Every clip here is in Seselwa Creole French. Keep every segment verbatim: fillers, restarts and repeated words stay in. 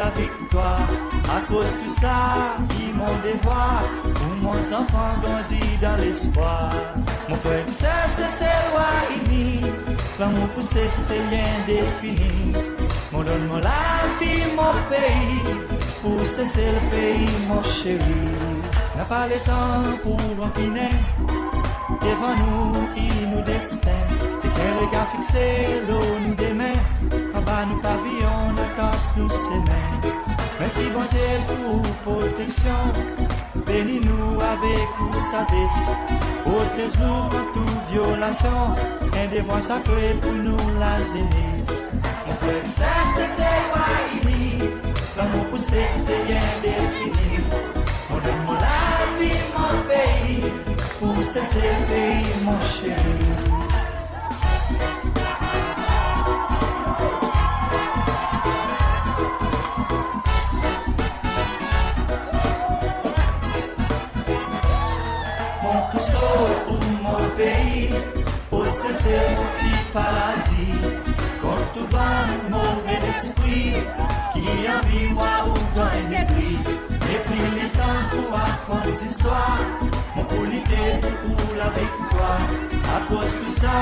laviktwar. Akoz tou sa i mon devwar, pour mon zanfan grandi dan lespwar. Mon frer ek ser Seselwa ini, lanmour pour Sesel i endefini. Mon donn mon lavi mon pei, pour Sesel pei mon seri. Napa letan pour rankinen, devan nou i nou desten. Ek en regar fikse lo nou demen, anba nou paviyon nou tans nou semen. Mersi Bondye pour ou proteksyon, beni nou avek ou sazes. Protez nou kont tou vyolasyon, en devwar sakre pour nou lazenes. Mon frer ek ser Seselwa ini, lanmour pour Sesel i endefini. Mon donn mon lavi mon pei, pour Sesel pei mon seri. Mon pou sov pour mon pei, pour Sesel mon pti paradi. Kont tou bann move lespri ki anvi war ou ganny detri. Depi letan pou rakont zistwar, mon pou lite pour ou laviktwar. Akoz tou sa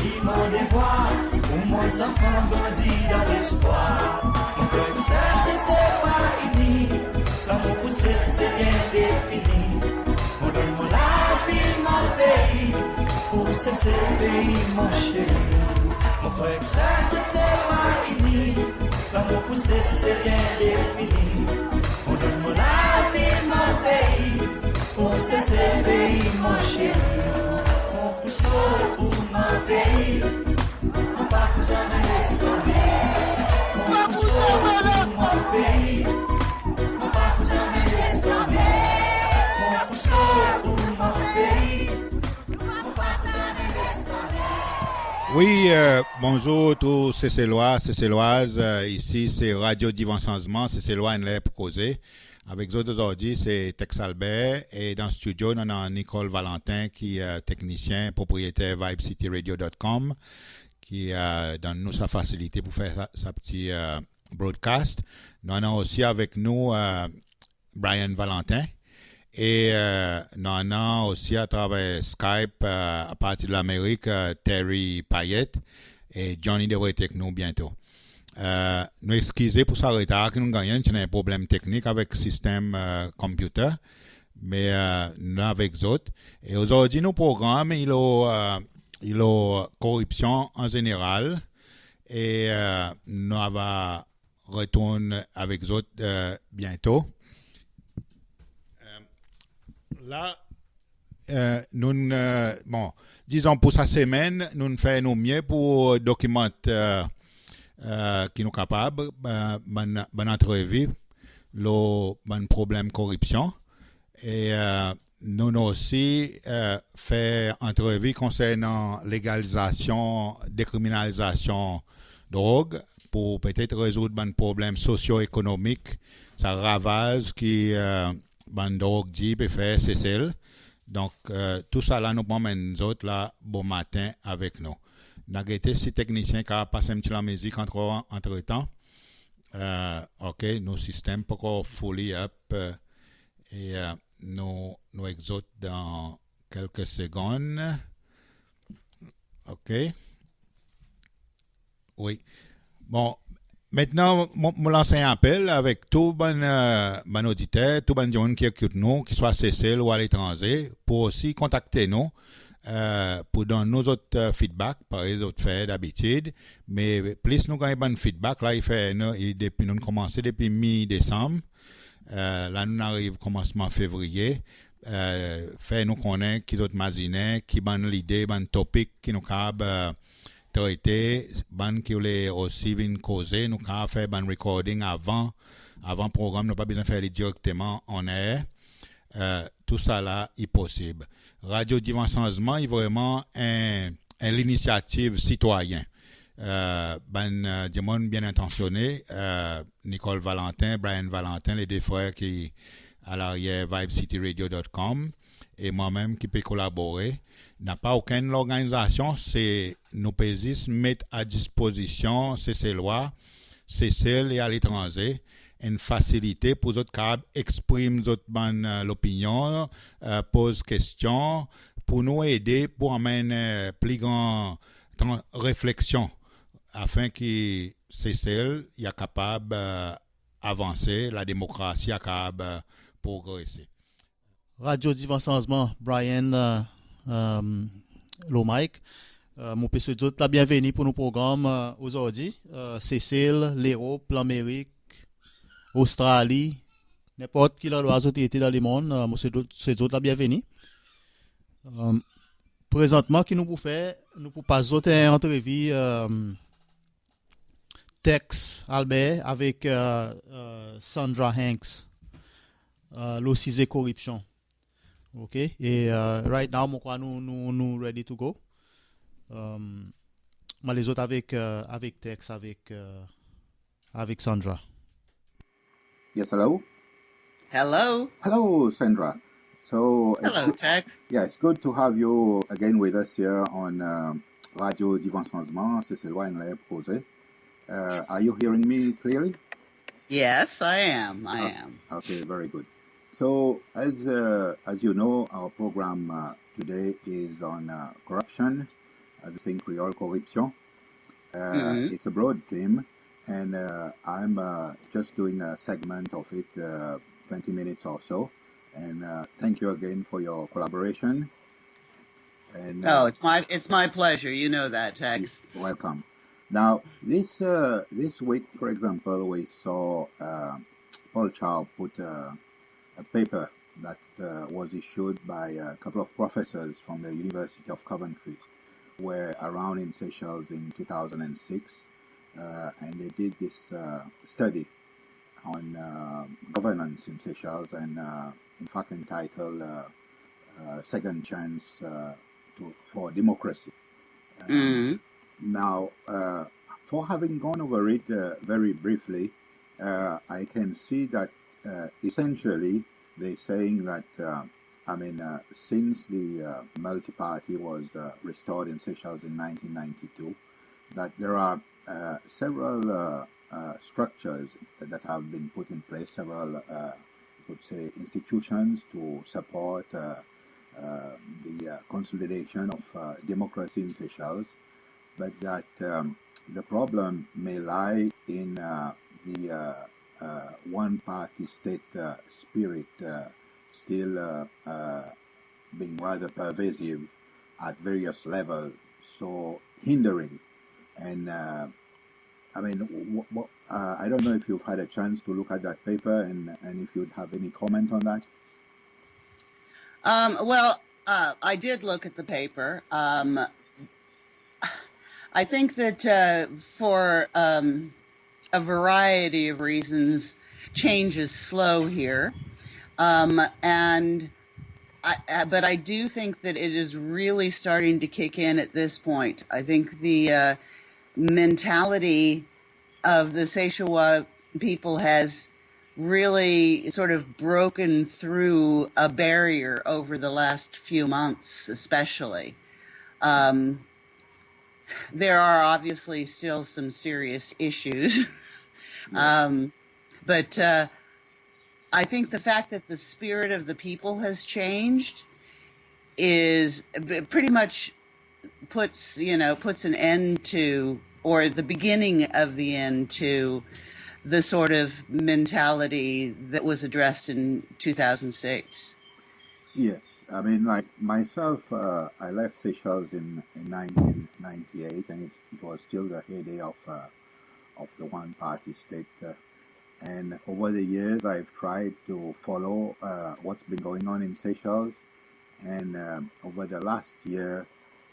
i mon devwar, pour mon zanfan grandi dan lespwar. Mon frer ek ser Seselwa ini, lanmour pour Sesel i endefini. Mon donn mon lavi mon pei, pour Sesel pei mon seri. Mon frer ek ser Seselwa ini, lanmour pour Sesel i endefini. Mon donn mon lavi mon pei, pour Sesel pei mon seri. Mon pou sov pour mon pei, mon pa pou zanmen les tonbe. Mon pou sov pour mon pei, mon pa pou zanmen les tonbe. Mon pou sov pour mon pei, mon pa pou zanmen les tonbe. Wi, e, bonzour tou Seselwa, Seselwaz. E, isi se Radio Divan Sanzman, Seselwa enn ler pour koze. Avek zot ozordi se Tex Albert, e dan stidyo nou annan Nicole Valentin ki, e, teknisyen, propriyeter vibe city radio dot com, ki, e, donn nou sa fasilite pour fer sa, sa pti, e, broadcast. Nou annan osi avek nou, e, Brian Valentin, e, e, nou annan osi atraver Skype, e, apartir Lamerik, e, Terry Payet, e Johnny devret ek nou byento. E, nou ekskize pour sa retar ki nou'n gannyen, ti annan problenm teknik avek sistenm, e, computer, me, e, nou avek zot. E ozordi nou progranm i lo, e, i lo koripsyon an zeneral, e, e, nou ava retourn avek zot, e, byento. E, la, e, nou'n, e, bon, dizon pour sa semenn, nou'n fer nou mye pour dokimant, e, e, ki nou kapab, e, bann, bann antrevi lo bann problenm koripsyon. E, e, nou'n osi, e, fer antrevi konsernan legalizasyon, dekriminalizasyon drog pour petet rezourd bann problenm sosyo-ekonomik, sa ravaz ki, e, bann drog dir pe fer Sesel. Donk, e, tou sa la nou pou anmenn zot la bomaten avek nou. Nou a gete si teknisyen kapab pas en pti lanmizik antretan. E, ok, nou sistenm pa ankor fully up, e, e, e, nou, nou ek zot dan kelke segonn. Ok. Wi. Bon, mentnan, mon, mon lans en apel avek tou bann, e, bann oditer, tou bann dimoun ki ekout nou, ki swa Sesel ou aletranze, pour osi kontakte nou, e, pour donn nou zot, e, feedback, parey zot fer dabitid. Me plis nou ganny bann feedback la, i fer nou, i depi nou'n konmanse depi mi Desanm, e, la nou'n ariv konmansman Fevriye, e, fer nou konnen ki zot mazinen, ki bann lide, bann topik ki nou kapab, e, trete, bann ki oule osi vin koze, nou kapab fer bann recording avan, avan progranm, nou pa bezwen fer li direkteman on air. E, tou sa la i posib. Radio Divan Sanzman i vreman en, en linisyativ sitwayen. E, bann, e, dimoun byen entansyone, e, Nicole Valentin, Brian Valentin, le de frer ki alaryer vibe city radio dot com, e mwan menm ki pe kolabore. Napa okenn lorganizasyon, se nou pe zis met a dispozisyon Seselwa Sesel e aletranze, en fasilite pour zot kapab eksprim zot bann lopinyon, poz kestyon, pour nou ede pour anmenn pli gran refleksyon, afen ki Sesel i a kapab avanse, lademokrasi a kapab progrese. Radio Divan Sanzman, Brian lo mic. Mon pe swet zot labyenveni pour nou progranm ozordi. Sesel, Lerop, Lanmerik, Ostrali, nenport ki landrwa zot i ete dan lemonn, mon swet zot labyenveni. Prezantman ki nou pou fer, nou pou pas zot en antrevi Tex Albert avek Sandra Hanks lo size koripsyon. OK? E right now mon krwar nou, nou, nou ready to go. Mon ale zot avek, avek Tex, avek, avek Sandra. Yes, hello. Hello. Hello, Sandra. So it's Hello, good, Tex. Yeah, it's good to have you again with us here on uh, Radio Divan Sanzman, Seselwa Enler Proze. Uh, are you hearing me clearly? Yes, I am. I am. Okay, very good. So as uh, as you know, our program uh, today is on uh, corruption, as we say in Creole, koripsyon. Uh, It's a broad theme, and uh, I'm uh, just doing a segment of it, uh, twenty minutes or so. And uh, thank you again for your collaboration. And Oh, uh, it's my it's my pleasure. You know that, Tex. Welcome. Now, this uh, this week, for example, we saw uh, Paul Chow put uh, a paper that uh, was issued by a couple of professors from the University of Coventry, were around in Seychelles in two thousand six, uh, and they did this uh, study on uh, governance in Seychelles, and uh, in fact entitled uh, uh, "Second Chance uh, to, for Democracy." Um, Now, uh, for having gone over it uh, very briefly, uh, I can see that uh, essentially they're saying that, uh, I mean, uh, since the uh, multi-party was uh, restored in Seychelles in nineteen ninety-two, that there are uh, several uh, uh, structures that have been put in place, several, uh, you could say, institutions to support uh, uh, the uh, consolidation of uh, democracy in Seychelles, but that um, the problem may lie in uh, the uh, uh, one-party state uh, spirit uh, still uh, uh, being rather pervasive at various levels, so hindering. And uh, I mean, w- w- uh, I don't know if you've had a chance to look at that paper and, and if you'd have any comment on that. Um, well, uh, I did look at the paper. Um, I think that uh, for um, a variety of reasons, change is slow here. Um, and I, I- but I do think that it is really starting to kick in at this point. I think the uh, mentality of the Seychellois people has really sort of broken through a barrier over the last few months, especially. Um, there are obviously still some serious issues, um, but uh, I think the fact that the spirit of the people has changed is pretty much puts you know puts an end to, or the beginning of the end to, the sort of mentality that was addressed in two thousand six. Yes, I mean, like myself, uh, I left Seychelles in, in nineteen ninety-eight, and it, it was still the heyday of uh, of the one-party state. Uh, and over the years, I've tried to follow uh, what's been going on in Seychelles, and um, over the last year,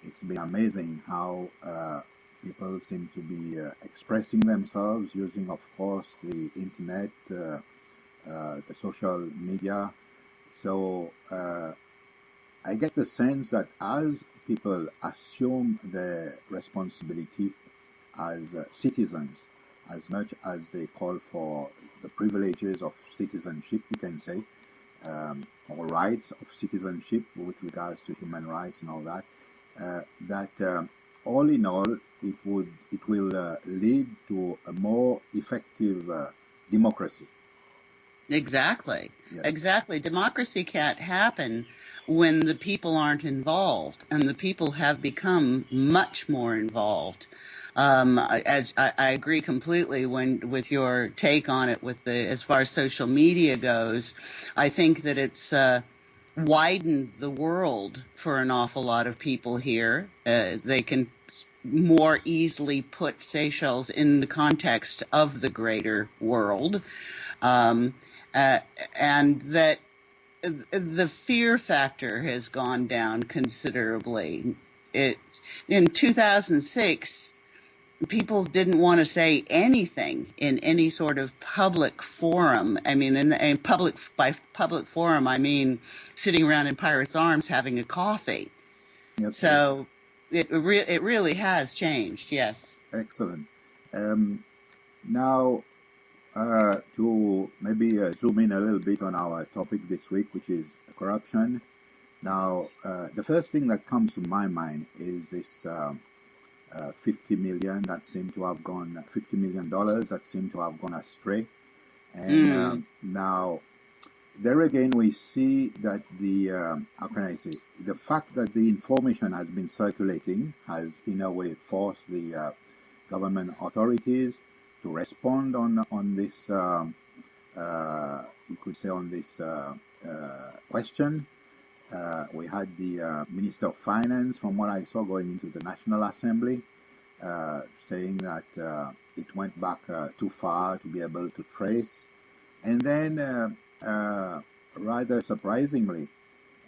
it's been amazing how uh, people seem to be uh, expressing themselves using, of course, the internet, uh, uh, the social media. So uh, I get the sense that as people assume their responsibility as uh, citizens, as much as they call for the privileges of citizenship, you can say, um, or rights of citizenship with regards to human rights and all that, uh, that um, all in all, it would it will uh, lead to a more effective uh, democracy. Exactly. Exactly. Democracy can't happen when the people aren't involved, and the people have become much more involved. Um, as I, I agree completely when with your take on it, with the as far as social media goes, I think that it's uh, widened the world for an awful lot of people here. Uh, they can more easily put Seychelles in the context of the greater world, um, uh, and that the fear factor has gone down considerably. It, in two thousand six, people didn't want to say anything in any sort of public forum. I mean, in, in public by public forum, I mean sitting around in Pirates Arms having a coffee. Yep. So it re- it really has changed. Yes. Excellent. Um, now, uh, to maybe uh, zoom in a little bit on our topic this week, which is corruption. Now, uh, the first thing that comes to my mind is this uh, uh, fifty million that seem to have gone, fifty million dollars that seem to have gone astray. And mm. um, now, there again, we see that the, uh, how can I say, the fact that the information has been circulating has in a way forced the uh, government authorities to respond on, on this, uh, uh, we could say on this uh, uh, question. Uh, we had the uh, Minister of Finance, from what I saw, going into the National Assembly, uh, saying that uh, it went back uh, too far to be able to trace. And then, uh, uh, rather surprisingly,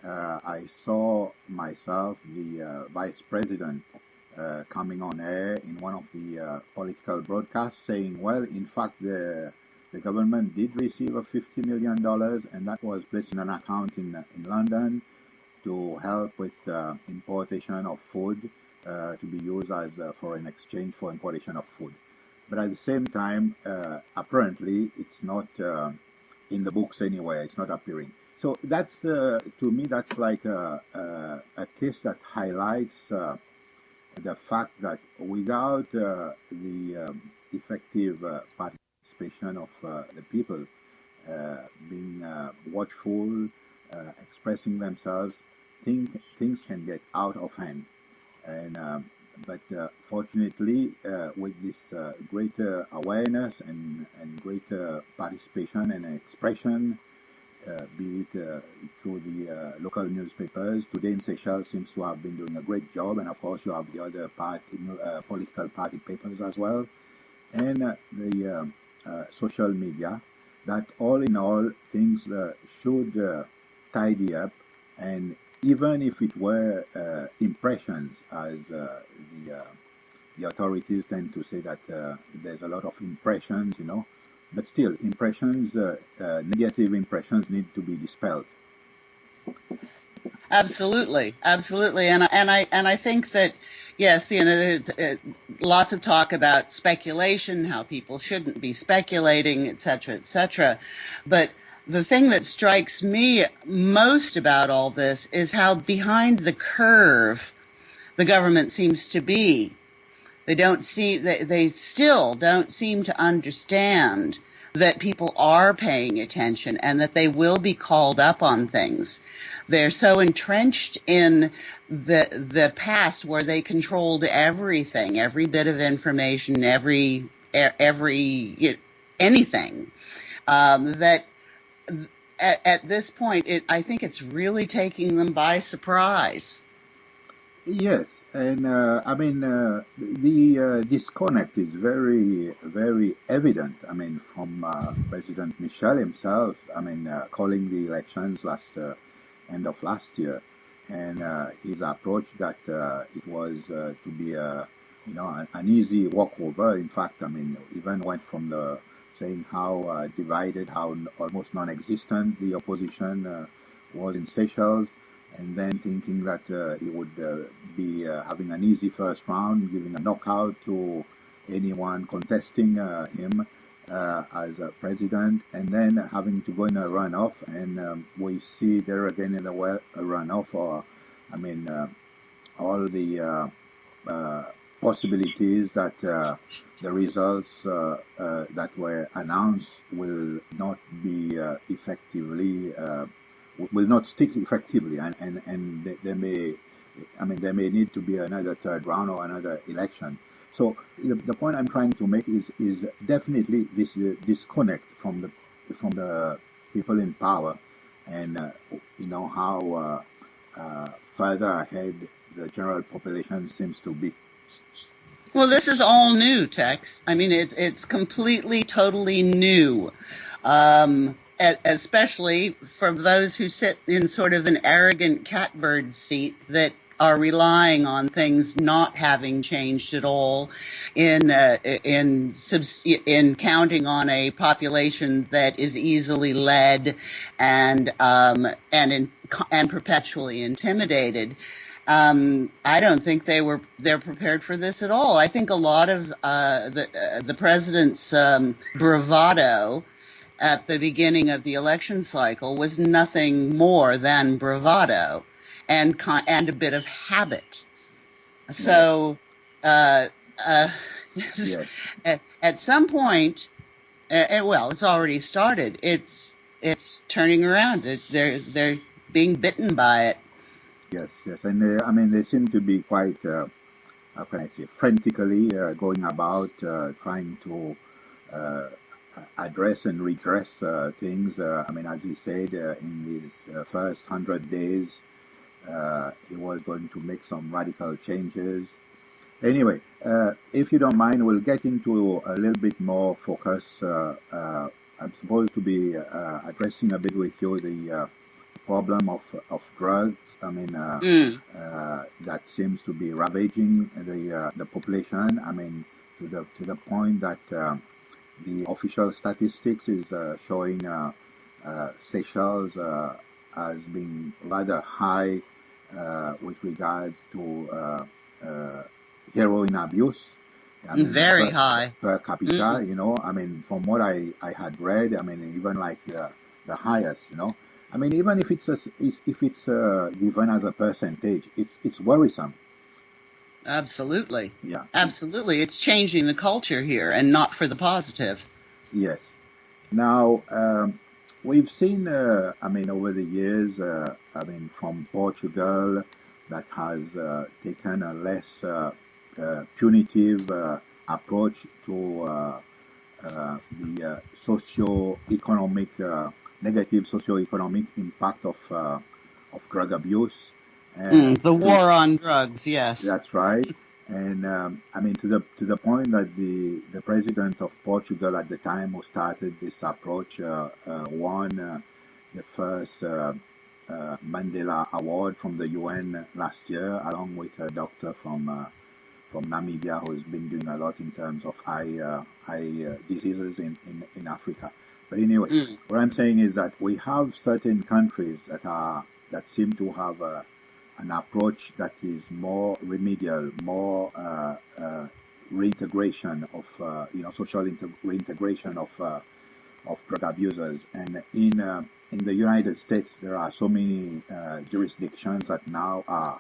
uh, I saw myself, the uh, Vice President, uh, coming on air in one of the uh, political broadcasts saying, well, in fact, the, the government did receive a fifty million dollars, and that was placed in an account in, in London to help with uh, importation of food uh, to be used as uh, foreign exchange for importation of food. But at the same time, uh, apparently, it's not uh, in the books anywhere. It's not appearing. So that's, uh, to me, that's like a, a, a case that highlights uh, the fact that without uh, the um, effective uh, participation of uh, the people uh, being uh, watchful, uh, expressing themselves, think, things can get out of hand. And um, but uh, fortunately, uh, with this uh, greater awareness and, and greater participation and expression, uh, be it uh, through the uh, local newspapers, Today in Seychelles seems to have been doing a great job, and of course you have the other party, uh, political party papers as well, and uh, the um, uh, social media. That all in all, things uh, should uh, tidy up, and even if it were uh, impressions, as uh, the uh, the authorities tend to say that uh, there's a lot of impressions, you know, but still, impressions, uh, uh, negative impressions, need to be dispelled. Absolutely, absolutely, and and I and I think that yes, you know, there, uh, lots of talk about speculation, how people shouldn't be speculating, et cetera, et cetera. But the thing that strikes me most about all this is how behind the curve the government seems to be. They don't see. They, they still don't seem to understand that people are paying attention and that they will be called up on things. They're so entrenched in the the past where they controlled everything, every bit of information, every e- every you know, anything, um, that at, at this point, it, I think it's really taking them by surprise. Yes, and uh, I mean uh, the uh, disconnect is very, very evident. I mean, from uh, President Michel himself. I mean, uh, calling the elections last uh, end of last year, and uh, his approach that uh, it was uh, to be a, you know, an, an easy walkover. In fact, I mean, even went from the saying how uh, divided, how n- almost non-existent the opposition uh, was in Seychelles, and then thinking that uh, he would uh, be uh, having an easy first round, giving a knockout to anyone contesting uh, him uh, as a president, and then having to go in a runoff, and um, we see there again in the well, a runoff, or I mean, uh, all the uh, uh, possibilities that uh, the results uh, uh, that were announced will not be uh, effectively uh, will not stick effectively, and and and they, they may, I mean, there may need to be another third round or another election. So the, the point I'm trying to make is is definitely this uh, disconnect from the from the people in power, and uh, you know how uh, uh, further ahead the general population seems to be. Well, this is all new, Tex. I mean, it, it's completely, totally new. Um, e- especially for those who sit in sort of an arrogant catbird seat that are relying on things not having changed at all in uh, in subs- in counting on a population that is easily led and um, and in, and perpetually intimidated. Um, I don't think they were they're prepared for this at all. I think a lot of uh, the uh, the president's um, bravado at the beginning of the election cycle was nothing more than bravado and con- and a bit of habit. So, uh, uh, yes. at, at some point, uh, uh, well, it's already started. It's it's turning around. It, they're they're being bitten by it. Yes, yes, and uh, I mean they seem to be quite, uh, how can I say, frantically uh, going about uh, trying to uh, address and redress uh, things. Uh, I mean, as he said, uh, in his uh, first hundred days, uh, he was going to make some radical changes. Anyway, uh, if you don't mind, we'll get into a little bit more focus. Uh, uh, I'm supposed to be uh, addressing a bit with you the uh, problem of of drugs. I mean, uh, uh, that seems to be ravaging the uh, the population. I mean, to the to the point that uh, the official statistics is uh, showing uh, uh, Seychelles uh, as being rather high uh, with regards to uh, uh, heroin abuse. I mean, Very per, high. per capita. You know, I mean, from what I, I had read, I mean, even like uh, the highest. You know, I mean, even if it's a, if it's uh, given as a percentage, it's it's worrisome. Absolutely. Yeah. Absolutely. It's changing the culture here and not for the positive. Yes. Now, um, we've seen, uh, I mean, over the years, uh, I mean, from Portugal, that has uh, taken a less uh, uh, punitive uh, approach to uh, uh, the uh, socio-economic, uh, negative socio-economic impact of uh, of drug abuse. Mm, the war on drugs, yes. That's right. And um, I mean, to the to the point that the the president of Portugal at the time who started this approach uh, uh, won uh, the first uh, uh, Mandela Award from the U N last year, along with a doctor from uh, from Namibia who's been doing a lot in terms of eye uh, eye uh, diseases in, in, in Africa. But anyway, what I'm saying is that we have certain countries that are that seem to have a, an approach that is more remedial, more uh, uh, reintegration of uh, you know social inter- reintegration of uh, of drug abusers. And in uh, in the United States, there are so many uh, jurisdictions that now are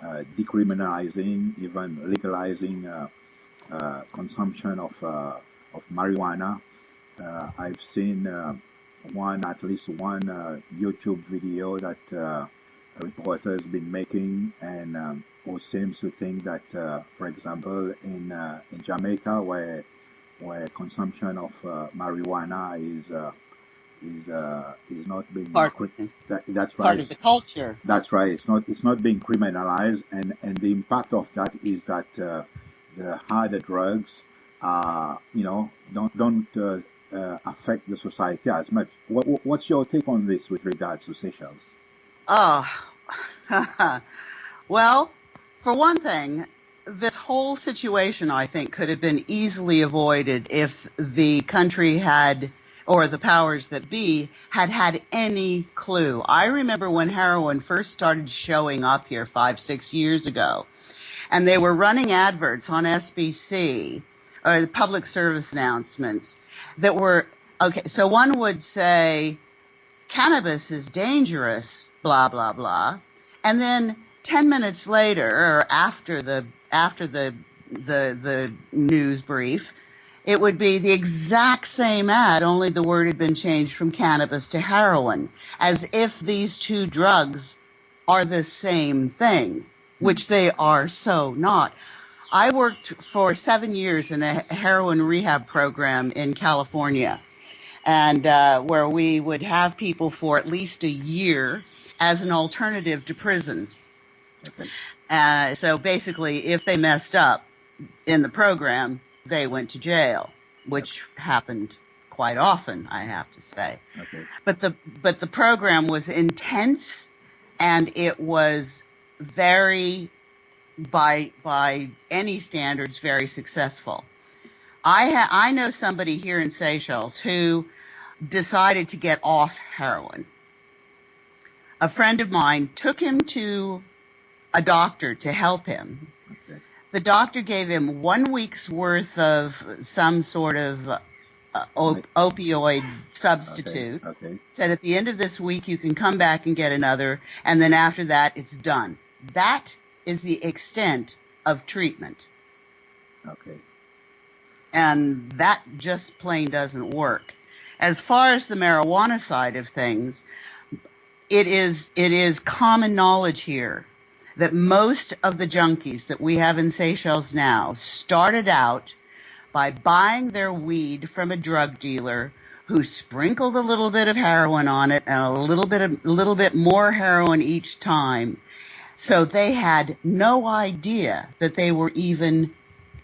uh, decriminalizing, even legalizing uh, uh, consumption of uh, of marijuana. Uh, I've seen uh, one, at least one uh, YouTube video that uh, a reporter has been making, and um, who seems to think that, uh, for example, in uh, in Jamaica, where where consumption of uh, marijuana is uh, is uh, is not being Part- cri- that, that's Part right. of the culture. That's right. It's not it's not being criminalized, and and the impact of that is that uh, the harder drugs are you know don't don't uh, uh, affect the society as much. What, what- what's your take on this with regards to Seychelles? Ah, well, for one thing, this whole situation, I think, could have been easily avoided if the country had, or the powers that be, had had any clue. I remember when heroin first started showing up here five, six years ago, and they were running adverts on S B C, or the public service announcements, that were, okay, so one would say, cannabis is dangerous, blah, blah, blah. And then ten minutes later, or after the after the the the news brief, it would be the exact same ad, only the word had been changed from cannabis to heroin, as if these two drugs are the same thing, which they are so not. I worked for seven years in a heroin rehab program in California, and uh, where we would have people for at least a year as an alternative to prison. Uh, so basically, if they messed up in the program, they went to jail, which happened quite often, I have to say. Okay. But the but the program was intense, and it was very, by by any standards, very successful. I ha- I know somebody here in Seychelles who decided to get off heroin. A friend of mine took him to a doctor to help him. Okay. The doctor gave him one week's worth of some sort of uh, op- opioid substitute. Okay. Said, "At the end of this week, you can come back and get another, and then after that, it's done." That is the extent of treatment. Okay. And that just plain doesn't work. As far as the marijuana side of things, it is it is common knowledge here that most of the junkies that we have in Seychelles now started out by buying their weed from a drug dealer who sprinkled a little bit of heroin on it and a little bit of, little bit more heroin each time. So they had no idea that they were even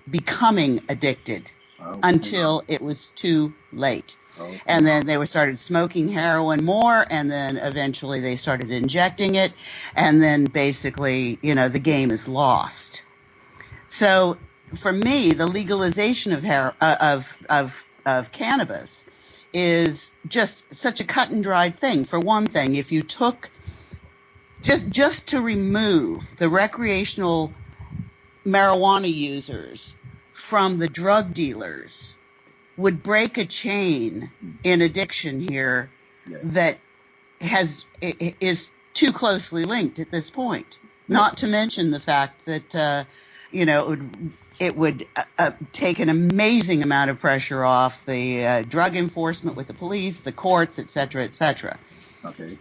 becoming addicted Oh, until it was too late. Oh, And then they were started smoking heroin more, and then eventually they started injecting it, and then basically, you know, the game is lost. So for me, the legalization of her- uh, of of of cannabis is just such a cut and dried thing. For one thing, if you took just just to remove the recreational marijuana users from the drug dealers would break a chain in addiction here Yes. that has i- i- is too closely linked at this point. Not to mention the fact that uh, you know it would, it would uh, uh, take an amazing amount of pressure off the uh, drug enforcement with the police, the courts, et cetera, et cetera. Okay.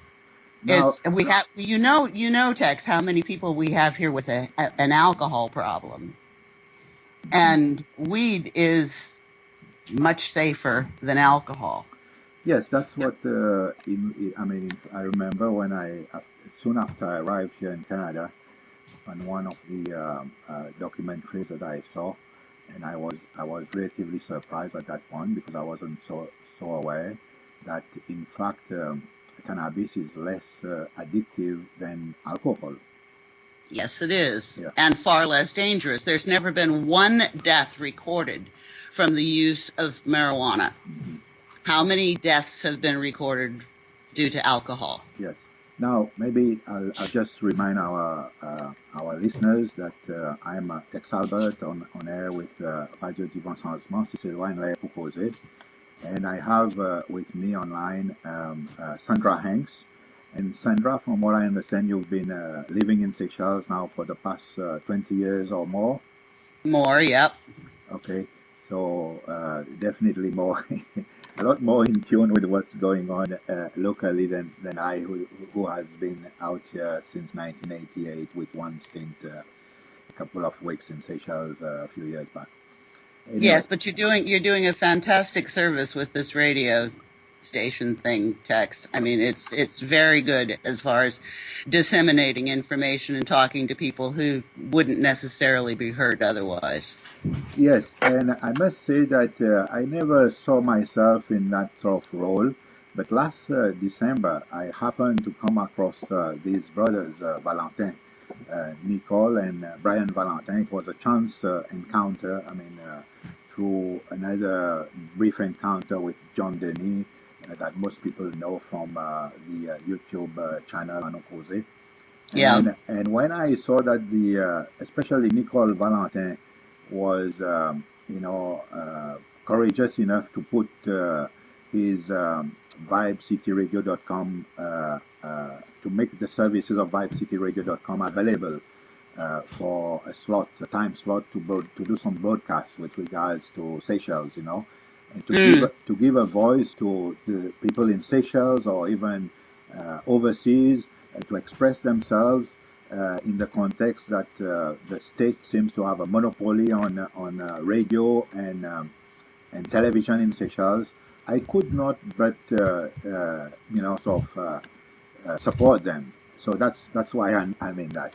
Now, It's we have you know you know Tex, how many people we have here with a, a an alcohol problem, and weed is much safer than alcohol. Yes, that's what uh, in, I mean. I remember when I uh, soon after I arrived here in Canada, on one of the um, uh, documentaries that I saw, and I was I was relatively surprised at that point because I wasn't so so aware that in fact um, cannabis is less uh, addictive than alcohol. Yes, it is, Yeah. And far less dangerous. There's never been one death recorded from the use of marijuana. How many deaths have been recorded due to alcohol? Yes. Now, maybe I'll, I'll just remind our uh, our listeners that uh, I'm uh, Tex Albert on, on air with uh, Radio Divan Changement, Seychellois in l'air pour causer. And I have uh, with me online um, uh, Sandra Hanks. And Sandra, from what I understand, you've been uh, living in Seychelles now for the past uh, twenty years or more. More, yep. Okay, so uh, definitely more, a lot more in tune with what's going on uh, locally than, than I, who, who has been out here since nineteen eighty-eight with one stint, uh, a couple of weeks in Seychelles uh, a few years back. Anyway, Yes, but you're doing you're doing a fantastic service with this radio station thing, Tex. I mean, it's it's very good as far as disseminating information and talking to people who wouldn't necessarily be heard otherwise. Yes, and I must say that uh, I never saw myself in that sort of role. But last uh, December, I happened to come across uh, these brothers, uh, Valentin, uh, Nicole, and uh, Brian Valentin. It was a chance uh, encounter, I mean, uh, through another brief encounter with John Denis uh, that most people know from uh, the uh, YouTube uh, channel Anon Koze. Yeah. And, and when I saw that the, uh, especially Nicole Valentin was, um, you know, uh, courageous enough to put uh, his um, vibe city radio dot com, uh, uh, to make the services of vibe city radio dot com available uh, for a slot, a time slot to broad, to do some broadcasts with regards to Seychelles, you know, and to give a, to give a voice to the people in Seychelles or even uh, overseas uh, to express themselves uh, in the context that uh, the state seems to have a monopoly on on uh, radio and um, and television in Seychelles. I could not but uh, uh, you know sort of uh, uh, support them. So that's that's why I'm, I'm in that.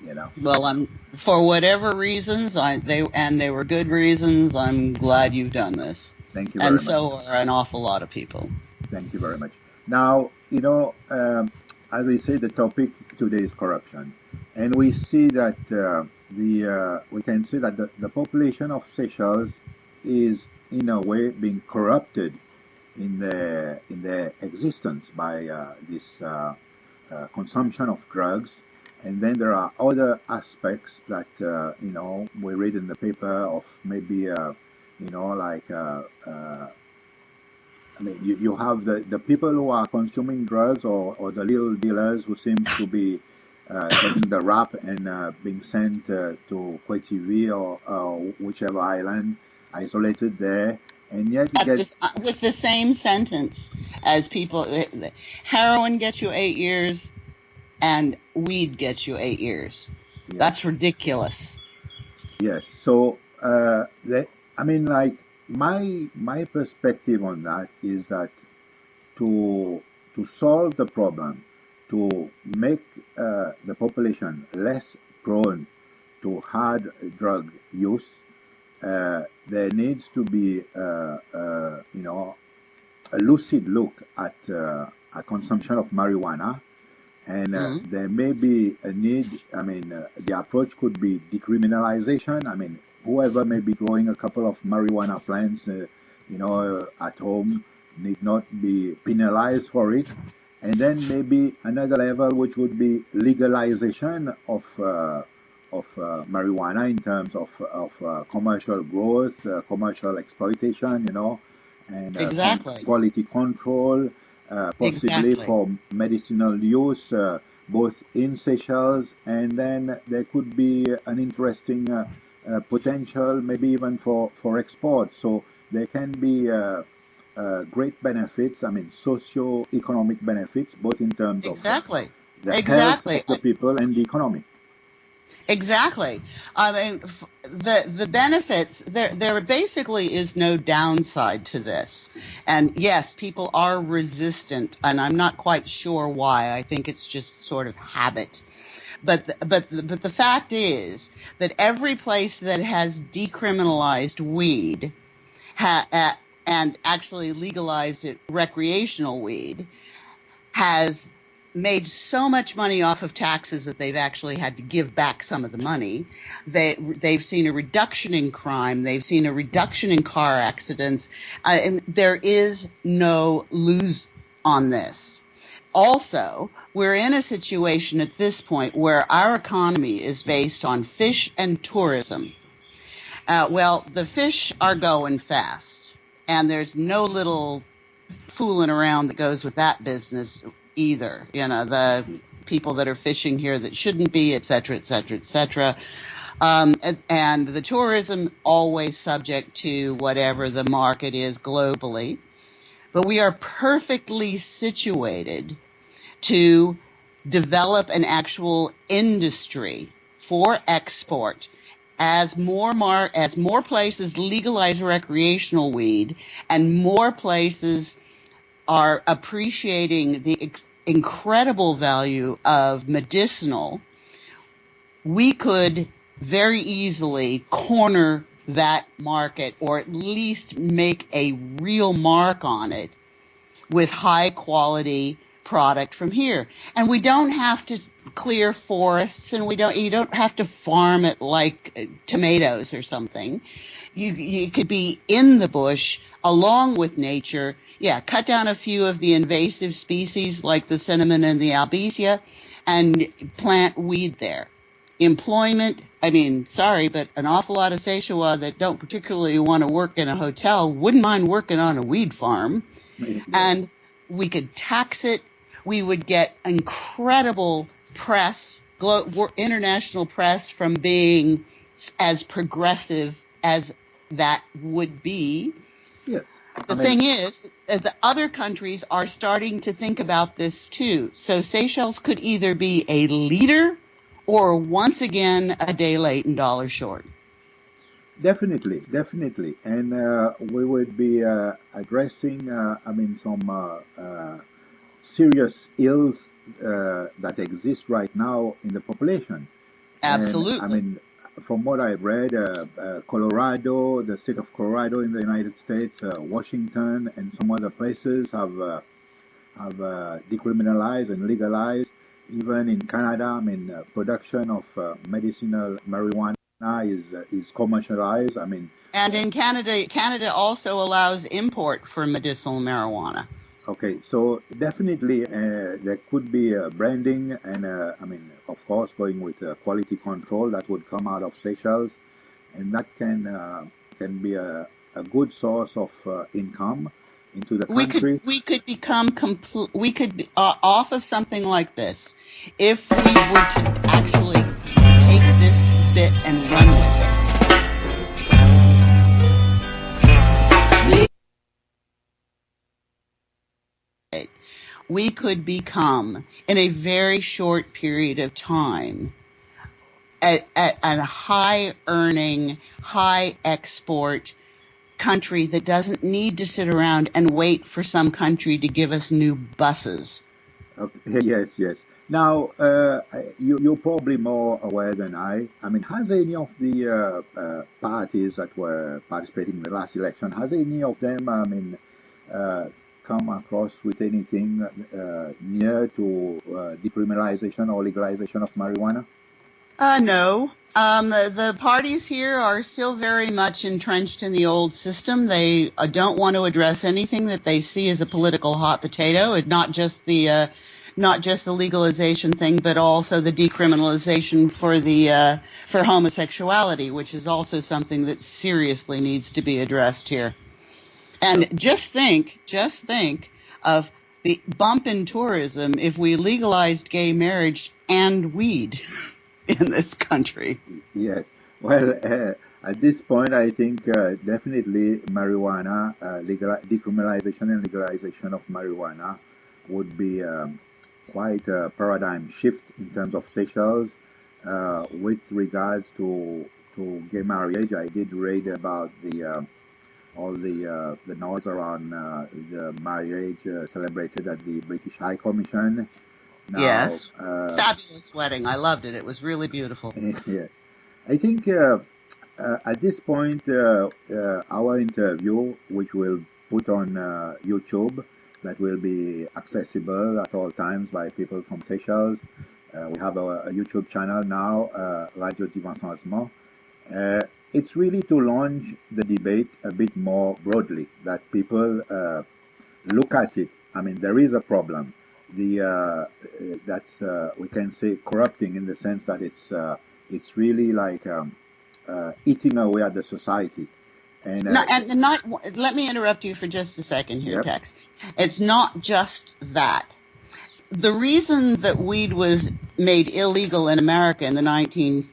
You know. Well, I'm for whatever reasons, I they and they were good reasons. I'm glad you've done this. Thank you very And much. So are an awful lot of people. Thank you very much. Now, you know, um, as we say, the topic today is corruption, and we see that uh, the uh, we can see that the, the population of Seychelles is in a way being corrupted in their in their existence by uh, this uh, uh, consumption of drugs, and then there are other aspects that uh, you know we read in the paper of maybe uh, you know like uh, uh, I mean, you, you have the, the people who are consuming drugs or, or the little dealers who seem to be uh, getting the rap and uh, being sent uh, to Koetivy or uh, whichever island isolated there. And yet, you At get, this, uh, with the same sentence as people, uh, heroin gets you eight years, and weed gets you eight years. Yeah. That's ridiculous. Yes. So, uh, the, I mean, like my my perspective on that is that to to solve the problem, to make uh, the population less prone to hard drug use, uh, there needs to be, uh, uh, you know, a lucid look at uh, a consumption of marijuana, and uh, there may be a need. I mean, uh, the approach could be decriminalization. I mean, whoever may be growing a couple of marijuana plants, uh, you know, uh, at home need not be penalized for it. And then maybe another level, which would be legalization of uh, of uh, marijuana in terms of of uh, commercial growth, uh, commercial exploitation, you know, and uh, con- Exactly. quality control, uh, possibly Exactly. for medicinal use, uh, both in Seychelles, and then there could be an interesting uh, uh, potential, maybe even for for export. So there can be uh, uh, great benefits. I mean, socio-economic benefits, both in terms of Exactly. the health Exactly. of the people and the economy. Exactly. I mean, f- the the benefits there there basically is no downside to this. And yes, people are resistant, and I'm not quite sure why. I think it's just sort of habit. But the, but the, but the fact is that every place that has decriminalized weed ha, uh, and actually legalized it, recreational weed has made so much money off of taxes that they've actually had to give back some of the money. They they've seen a reduction in crime. They've seen a reduction in car accidents. Uh, and there is no lose on this. Also, we're in a situation at this point where our economy is based on fish and tourism. Uh, well, the fish are going fast, and there's no little fooling around that goes with that business either. You know, the people that are fishing here that shouldn't be, et cetera, et cetera, et cetera. Um, and, and the tourism always subject to whatever the market is globally. But we are perfectly situated to develop an actual industry for export as more mar- as more places legalize recreational weed and more places are appreciating the ex- incredible value of medicinal, we could very easily corner that market, or at least make a real mark on it with high quality product from here. And we don't have to clear forests, and we don't you don't have to farm it like uh, tomatoes or something. You you could be in the bush along with nature. Yeah, cut down a few of the invasive species like the cinnamon and the albizia, and plant weed there. Employment, I mean, sorry, but an awful lot of Seychellois that don't particularly want to work in a hotel wouldn't mind working on a weed farm. And we could tax it. We would get incredible press glo- wor- international press from being s- as progressive as that would be. Yes. The thing is, uh, the other countries are starting to think about this too. So Seychelles could either be a leader or once again a day late and dollar short. Definitely, definitely. And uh, we would be uh, addressing, uh, I mean, some uh, uh, serious ills uh, that exist right now in the population. Absolutely. And, I mean, from what I've read, uh, uh, Colorado, the state of Colorado in the United States, uh, Washington, and some other places have uh, have uh, decriminalized and legalized. Even in Canada, I mean, uh, production of uh, medicinal marijuana is uh, is commercialized. I mean, And in Canada, Canada also allows import for medicinal marijuana. Okay, so definitely uh, there could be uh, branding, and uh, I mean, of course, going with uh, quality control that would come out of Seychelles, and that can uh, can be a, a good source of uh, income into the We country. Could we could become compl- we could be uh, off of something like this if we were to actually take this bit and run with it. We could become, in a very short period of time, a, a, a high earning, high export country that doesn't need to sit around and wait for some country to give us new buses. Okay, yes, yes. Now, uh, you, you're probably more aware than I. I mean, has any of the uh, uh, parties that were participating in the last election, has any of them, I mean, uh, come across with anything uh, near to uh, decriminalization or legalization of marijuana? Uh, no. Um, the, the parties here are still very much entrenched in the old system. They uh, don't want to address anything that they see as a political hot potato. It, not just the uh, not just the legalization thing, but also the decriminalization for the uh, for homosexuality, which is also something that seriously needs to be addressed here. And just think, just think of the bump in tourism if we legalized gay marriage and weed in this country. Yes. Well, uh, at this point, I think uh, definitely marijuana, uh, legal, decriminalization and legalization of marijuana would be um, quite a paradigm shift in terms of Seychelles uh, with regards to to gay marriage. I did read about the uh, all the uh, the noise around uh, the marriage uh, celebrated at the British High Commission. Now, yes, uh, fabulous wedding. I loved it. It was really beautiful. Yes, I think uh, uh, at this point uh, uh, our interview, which will put on uh, YouTube, that will be accessible at all times by people from Seychelles. Uh, we have a, a YouTube channel now, uh, Radio Divan Changement. Uh, it's really to launch the debate a bit more broadly, that people uh, look at it. I mean, there is a problem. The uh, that's uh, we can say corrupting in the sense that it's uh, it's really like um, uh, eating away at the society. And, uh, no, and not, let me interrupt you for just a second here, yep. Tex. It's not just that. The reason that weed was made illegal in America in the nineteen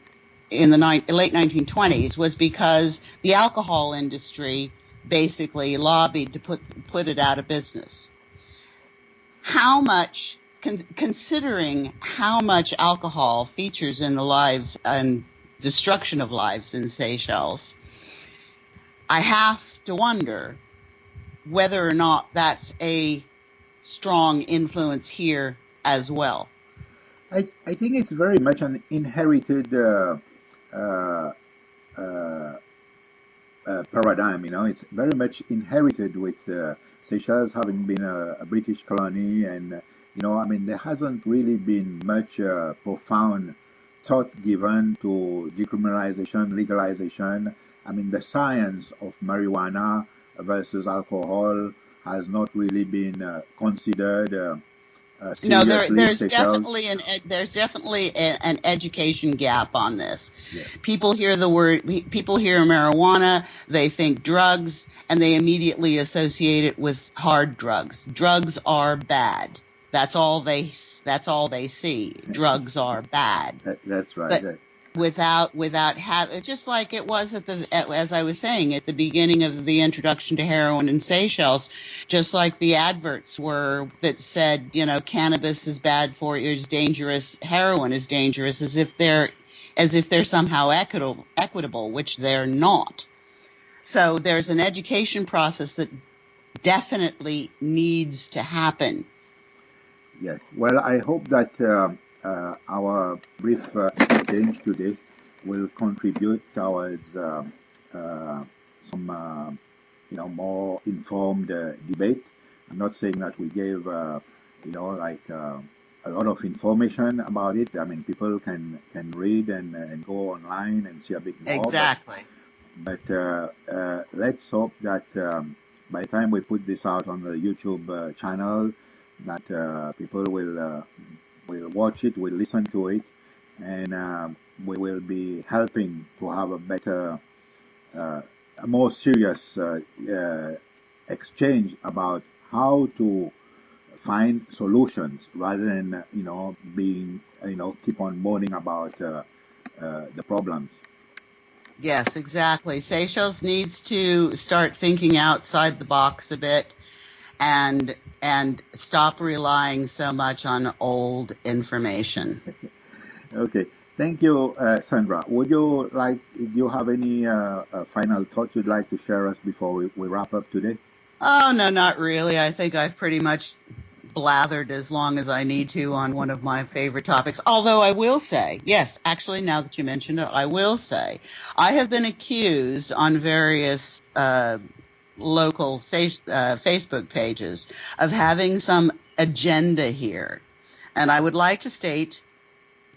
in the ni- late nineteen twenties was because the alcohol industry basically lobbied to put put it out of business. How much, con- considering how much alcohol features in the lives and destruction of lives in Seychelles, I have to wonder whether or not that's a strong influence here as well. I, I think it's very much an inherited uh, uh, uh, uh, paradigm. You know, it's very much inherited with uh, Seychelles having been a, a British colony, and uh, you know, I mean, there hasn't really been much uh, profound thought given to decriminalization, legalization. I mean, the science of marijuana versus alcohol has not really been uh, considered. Uh, uh, no, there, there's definitely an ed- there's definitely a, an education gap on this. Yeah. People hear the word, people hear marijuana, they think drugs, and they immediately associate it with hard drugs. Drugs are bad. That's all they that's all they see. Drugs are bad. That, that's right. But That- without without have just like it was at the as I was saying at the beginning of the introduction to heroin in Seychelles, just like the adverts were that said, you know, cannabis is bad for you, is dangerous, heroin is dangerous, as if they're as if they're somehow equitable, equitable, which they're not. So there's an education process that definitely needs to happen. Yes. Well, I hope that uh, uh, our brief uh, exchange today will contribute towards uh, uh, some, uh, you know, more informed uh, debate. I'm not saying that we gave, uh, you know, like uh, a lot of information about it. I mean, people can can read and, and go online and see a bit more. But- Exactly. But uh, uh, let's hope that um, by the time we put this out on the YouTube uh, channel, that uh, people will uh, will watch it, will listen to it, and uh, we will be helping to have a better, uh, a more serious uh, uh, exchange about how to find solutions rather than uh, you know being you know keep on moaning about uh, uh, the problems. Yes, exactly. Seychelles needs to start thinking outside the box a bit and and stop relying so much on old information. Okay. Thank you, uh, Sandra. Would you like, do you have any uh, uh, final thoughts you'd like to share us before we, we wrap up today? Oh, no, not really. I think I've pretty much blathered as long as I need to on one of my favorite topics. Although I will say, yes, actually, now that you mentioned it, I will say, I have been accused on various uh, local sa- uh, Facebook pages of having some agenda here. And I would like to state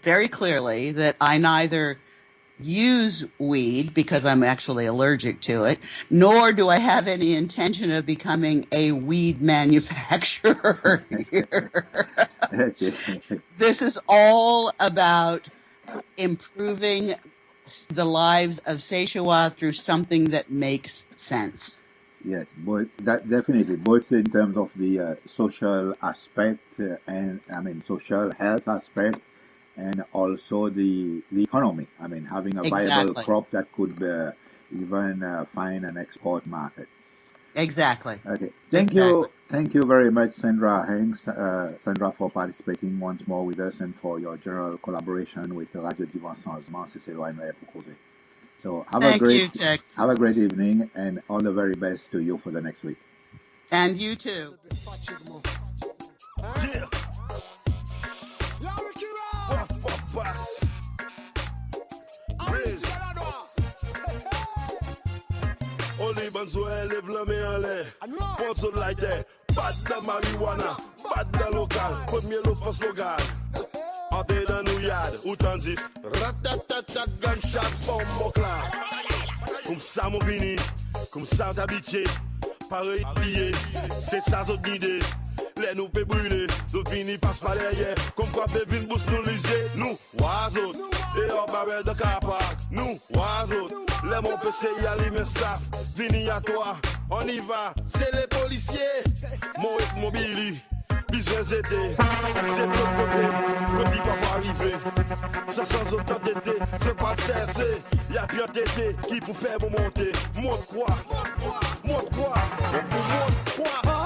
very clearly that I neither use weed because I'm actually allergic to it, nor do I have any intention of becoming a weed manufacturer here. Okay. This is all about improving s- the lives of Seychellois through something that makes sense. Yes, but that definitely, both in terms of the uh, social aspect uh, and I mean social health aspect, and also the the economy. I mean, having a viable Exactly. crop that could uh, even uh, find an export market. Exactly. Okay. Thank you. Exactly. Thank you very much, Sandra Hanks, uh, Sandra, for participating once more with us and for your general collaboration with Radio Divan Changement, Seychellois Anler pour Koze. So have a Thank great you, Tex. have a great evening and all the very best to you for the next week. And you too. Yeah. Yo, Ricky Ross. Waf, waf, waf. Riz. Oli bann zwe lev lanmen anler. Pran zot lighter. Bat dan marijuana. Bat dan lokal. Premye lofans lokal. Antre dan nou yard. Ou tann zis. Ratatata, gunshot, bonm, bokla. Koumsa mon vini. Koumsa zot abitye. Parey piye. Se sa zot nide. Ler nou pe brile. Zot vini pas par deryer. Konmkwa pe vin bous nou lizye. Nou war zot. E an barel dan car park. Nou war zot. Ler mon pe sey alimen staff. Vini a twa. On y va. Se le polisye. Mon ek mon Billy. Bizwen zete. Se lot kote. Kot li pa pou arive. Sa san zot antete. Se pa serse. Y a pi antete ki pou fer bon monte. Mont kwa? Mont kwa? Mont kwa?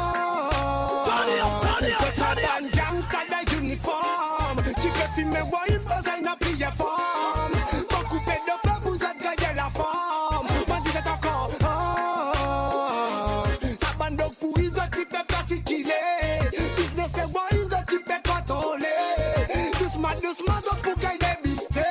Tande, tande, tande. Sa bann gangsta dan uniform. Ti pe fimen, woy, bezwen annan plizyè form. Bon koupe do pe pou zot gannyen laform. Mon dir zot ankor. Oh. Sa bann dog pouri zot ki pe fer sikile. Biznes se woy zot ki pe kontrole. Dousman, dousman zot pou ganny debiste.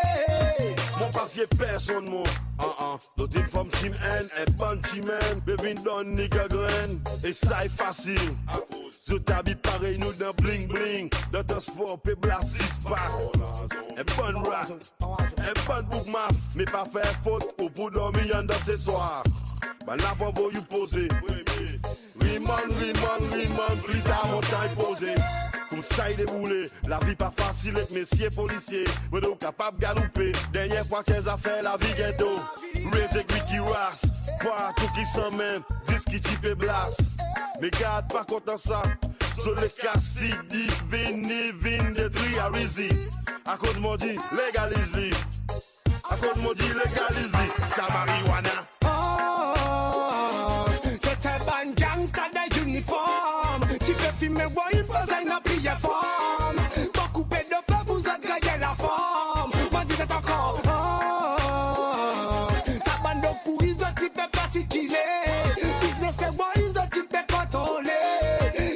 Mon pa fye personn, mon. An, an. Zot in form Team N, en bann Team N, pe vin donn ni gangrenn. E sa i fasil. Akoz zot abit parey nou dan bling bling. Dan transpor pe blas zis pa. En bann rat, en bann boug maf, me pa fer fot ou pou dormi anndan se swar. Bann la pa voye ou poze. Rimann, rimann, rimann, pli tar mon tan i poze. Koumsa i deboule. Lavi pa fasil ek mesye polisye. Mwen ou kapab galoupe. Dernyen fwa ti en zafer lavi geto. Riz ek Ricky Ross. Partou ki sanmenm. Zis ki ti pe blas. Me gard pa kontan sa. So le Cassidy vini, vin detri Arizi. Akoz mon dir legaliz li. Akoz mon dir legaliz li. Sa marijuana. Oh, se bann gangsta dan iniform. Ti pe fimen, bwar, pran sa, i napa form. Bokou pedofe pou zot ganny laform. Mon dir zot ankor. Oh, sa bann drog pouri zot ti pe fer sikile. Biznes se bwar, zot ti pe kontrole.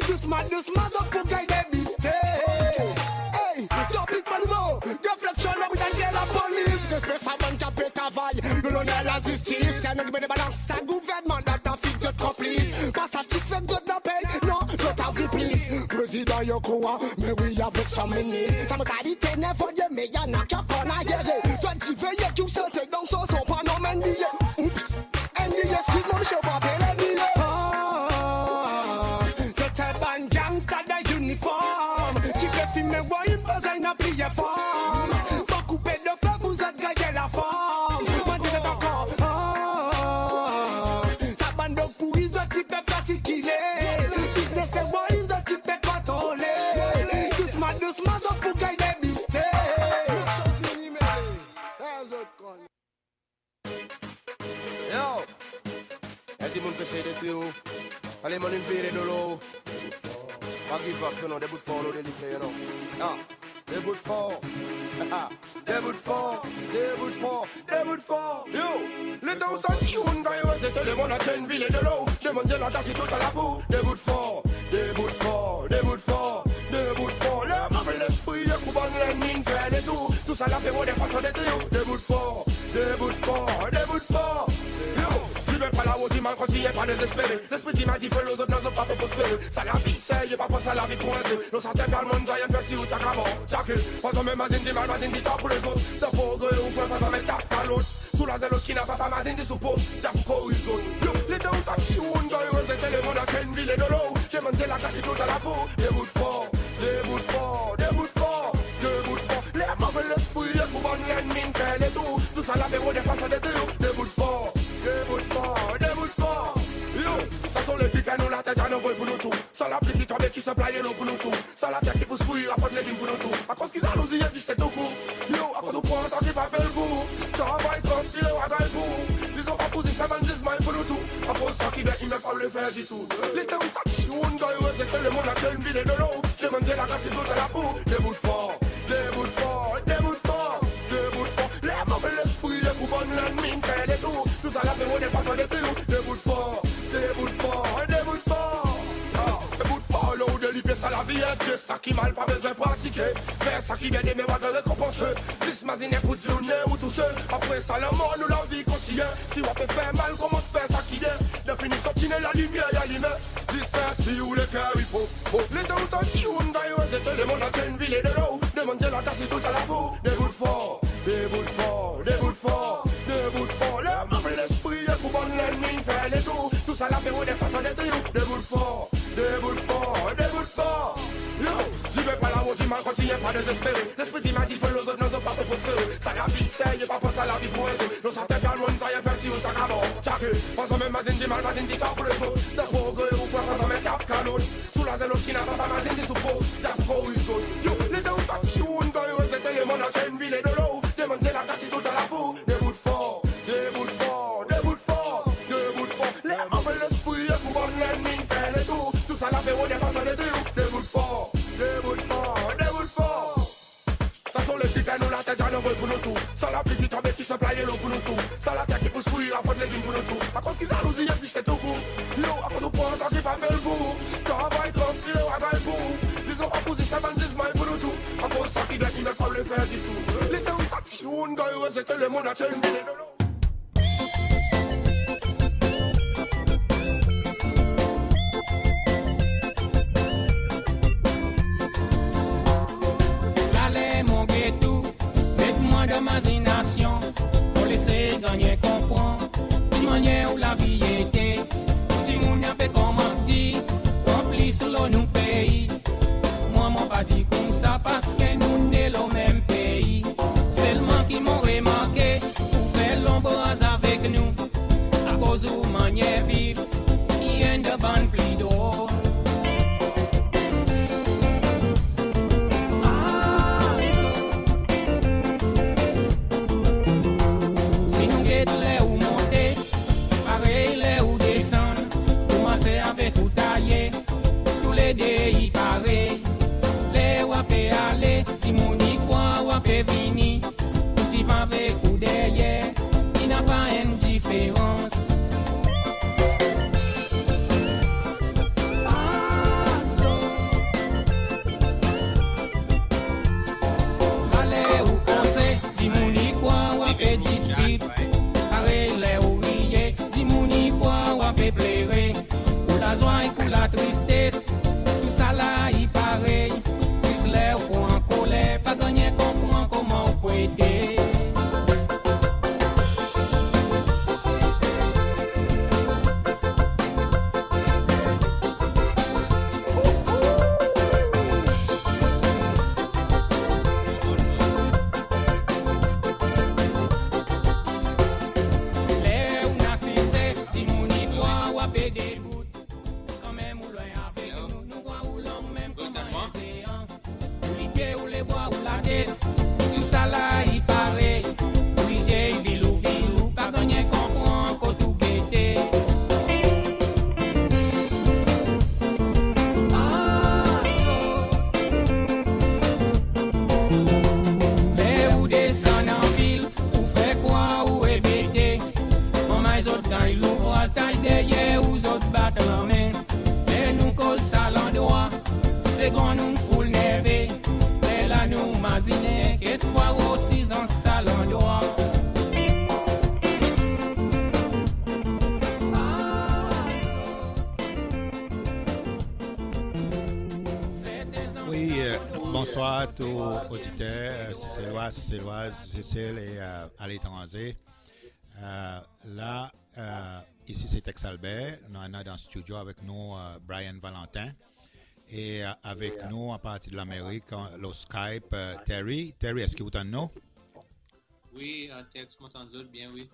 Dousman, dousman, zot pou ganny depiste. Hey, topik mon nouvo. Refleksyon, lo britalite lapolis. Respe sa bann ki pe travay lo loner lazistis. Ti annan ki pe debalans sa gouvernman, dan trafik zot konplis. Pa satisfe zot dan pey, non, zot anvi plis. Prezidan i okouran, me wi, avek son minis. Sa mantalite nervye, me i annan ki ankor nayere. Zot ti veye ki ou sote dan son, son pa non N B A. Oops, N B A, eskiz mwan, msye, pa apel N B A. Oh, se bann gangsta dan iniform. Ti pe fimen, bwar, pran sa, i napa form. Bokou pedofe pou zot ganny laform. Mon dir zot ankor. Oh, sa bann drog pouri zot ti pe fer sikile. Biznes se bwar, zot ti pe kontrole. Dousman, dousman, zot pou ganny depiste. Yo! En dimoun pe sey detri ou. Ale, mon in vire dolo. Pa give up, you know, debout for lo delite, you know. Ah, debout for. Debout for, debout for, debout for. Yo, letan ou santi youn ganny rezete, lemonn an train vire dolo. Demoun dir latas i tou dan lapou. Debout for, debout for, debout for, debout for. Le move lespri ek ou bann lennmi in fer letour. Tou sa la pe rode fason detri ou. Debout for, debout for, debout for. Yo, ti pe pran larout dimal, kontinyen pa dezespere. Lespri dimal dife lo zot, non, zot pa pe prospere. Sa lavi serye, pa pran sa lavi pour un jeu. Lo sa terpal monn, zot annan fer si ou tyak avan. Tyak, pa zanmen mazin dimal, mazin ditor pour lezot. Dan progre ou frer, pa zanmen tap kalot. Soulaze lot ki napa, pa mazin di sou pos. Tyak pou koriz zot. Yo, letan ou santi youn ganny rezete, lemonn an train vire dolo. Demoun dir latas i tou dan lapou. Debout for, debout for, debout for, debout for. Le move lespri ek ou bann lennmi in fer letour. Tou sa la pe rode fason detri ou. Debout for, debout for, debout for. Yo, sa soley pik annou, later ti annan vre pour nou tou. Sa lapli ki tonbe ki supply delo pour nou tou. Sa later ki pous fri aport legim pour nou tou. Akoz ki zalouzi i egziste tou kou. Yo, akoz ou pran sa ki pa bel pour ou. Travay, transpire, ou a ganny pour ou. Dizon pa pou zis semenn, zis may pour nou tou. Akoz sa ki byen i menm pa oule fer ditou. Letan ou santi youn ganny rezete, lemonn an train vire dolo. Demoun dir latas i tou dan lapou. Debout for, debout for, debout for, debout for. Le move lespri ek ou bann lennmi in fer letour. Tou sa la pe rode fason detri ou. Debout for, debout for, debout for. Ah, debout for, lo ou delipe sa lavi e de sa ki mal pa bezwen pratike. Fer sa ki byen, demen ou a ganny rekonpanse. Zis mazinen pour dir ou ner ou touse. Apre sa lanmor, nou lavi kontinyen. Si ou a pe fer mal, konmans fer sa ki byen. Dan fini sorti, ner lalimyer i alime. Zis fer si ou leker i pran. Bon, letan ou santi youn ganny rezete, lemonn an train vire dolo. Demoun dir latas i tou dan lapou. Debout for, debout for, debout for, debout for. Le move lespri ek ou bann lennmi in fer letour. Tou sa la pe rode fason detri ou. Debout for, debout for, debout for. Yo, ti pe pran larout dimal, kontinyen pa dezespere. Lespri dimal dife lo zot, non, zot pa pe prospere. Sa lavi serye, pa pran sa lavi pour un jeu. Lo sa terpal monn, zot annan fer si ou tyak avan. Tyak, pa zanmen mazin dimal, mazin ditor pour lezot. Dan progre ou frer, pa zanmen tap kalot. Soulaze lot ki napa, pa mazin di sou pos. Tyak pou koriz zot. Yo, letan ou santi youn ganny rezete, lemonn an train vire dolo. Demoun dir latas i tou dan lapou. Debout for, debout for, debout for, debout for. Le move lespri ek ou bann lennmi in fer letour. Tou sa la pe rode fason detri ou. Debout for, debout for, debout for. Sa soley pik annou, later ti annan vre pour nou tou. Sa lapli ki tonbe ki supply delo pour nou tou. Sa later ki pous fri aport legim pour nou tou. Akoz ki zalouzi i egziste tou kou. Yo, akoz ou pran sa ki pa bel pour ou. Travay, transpire, ou a ganny pour ou. Dizon pa pou zis semenn, zis may pour nou tou. Akoz sa ki byen i menm pa oule fer ditou. Letan ou santi youn ganny rezete, lemonn an train vire dolo. Laler mon geto, met mwan dan mazinasyon, mon les gannyen konpran ki mannyer ou lavi ete. Pou dimoun i a pe konmans dir, konplis lo nou pei. Mwan, mon pa dir koumsa paski nou ne lo menm pei. Selman ki mon remarke, pou fer tolerans. Azo. Maler ou koze, dimoun i krwar ou pe diskit. Parey ler ou riye, dimoun i krwar ou pe plere. Pour lazwa e pour latristes, tousala i parey. Zis ler ou ankoler, pa gannyen konpran konman ou pou ete. Ler ou'n asize, dimoun i krwar ou pe debout. Kanmenm ou lwen avek nou, nou krwar ou long menm konman en zeyan. Ou lide, ou lebra, ou latet, tousala i parey. Ou lizye i vilou vilou, pa gannyen konpran kot ou gete. Azo. Ler ou desann anvil, ou fer krwar ou rebete. Konman zot ganny louvraz, tay deryer ou, zot bat lanmen. E nou koz sa landrwa, segonn nou foul nerve. Lerla nou mazinen, kekfwa ou osi dan sa landrwa. Wi, e, bonswar tou oditer, e, Seselwa, Seselwaz, Sesel e, e, aletranze. E, la, e, isi se Tex Albert, nou annan dan stidyo avek nou, e, Brian Valentin. E, e, avek nou apartir Lanmerik, e, lo Skype, e, Terry. Terry, eski ou tann nou? Wi, e, Tex, mon tann zot byen, wi.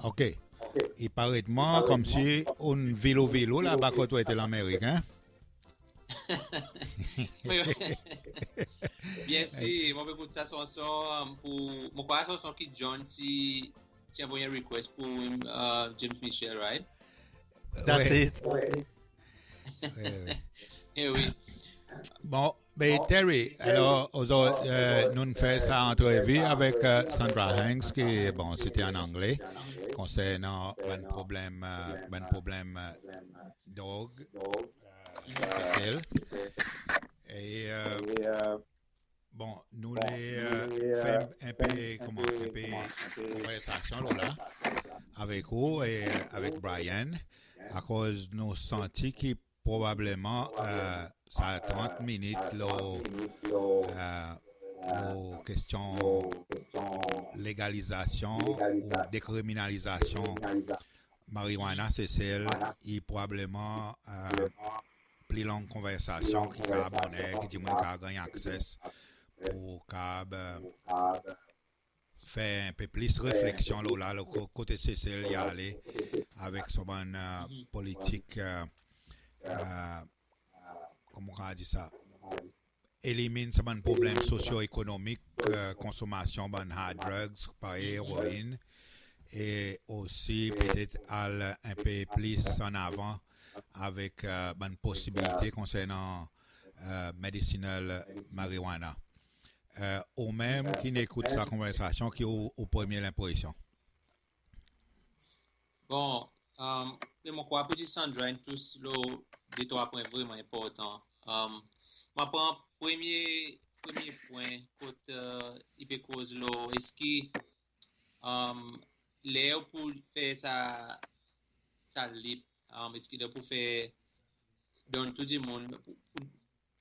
OK. I paret mwan konmsi ou'n vilou vilou laba kot ou ete Lanmerik, en? Wi, wi. Byensi, mon pe ekout sa sanson, e, pour, mon krwar sanson ki John ti, ti anvoy en request pour, e, James Michel, right? That's it. Wi, wi. E wi. Bon, be Terry, alor, ozordi, e, nou'n fer sa antrevi avek, e, Sandra Hanks, ki, bon, se ti an angle, konsernan bann problenm, e, bann problenm, e, drog, e, Sesel. E, e, bon, nou le, e, fer en pe, konman, en pe konversasyon lo la avek ou e avek Brian, akoz nou santi ki probableman, e, sa trant minit lo, e, lo kestyon legalizasyon ou dekriminalizasyon mariwana Sesel, i probableman, e, pli long konversasyon ki kapab onnen, ki dimoun kapab ganny akses pour kapab, e, fer en pe plis refleksyon lo la, lo ko-, kote Sesel i ale avek son bann, e, politik, e, e, konman ou kapab dir sa, elimin sa bann problenm sosyo-ekonomik, e, konsomasyon bann hard drugs, parey eroin, e osi petet al en pe plis an avan avek, e, bann posibilite konsernan, e, medicinal marijuana. E, ou menm ki'n ekout sa konversasyon, ki ou, ou premye lenpresyon? Bon, e, be mon krwar pour dir Sandra in tous lo de trwa pwen vreman enportan. E, mon pran premye, premye pwen kot, e, i pe koz lo eski, e, ler ou pou fer sa, sa lip, e, eski ler ou pou fer donn tou dimoun, pour, pour,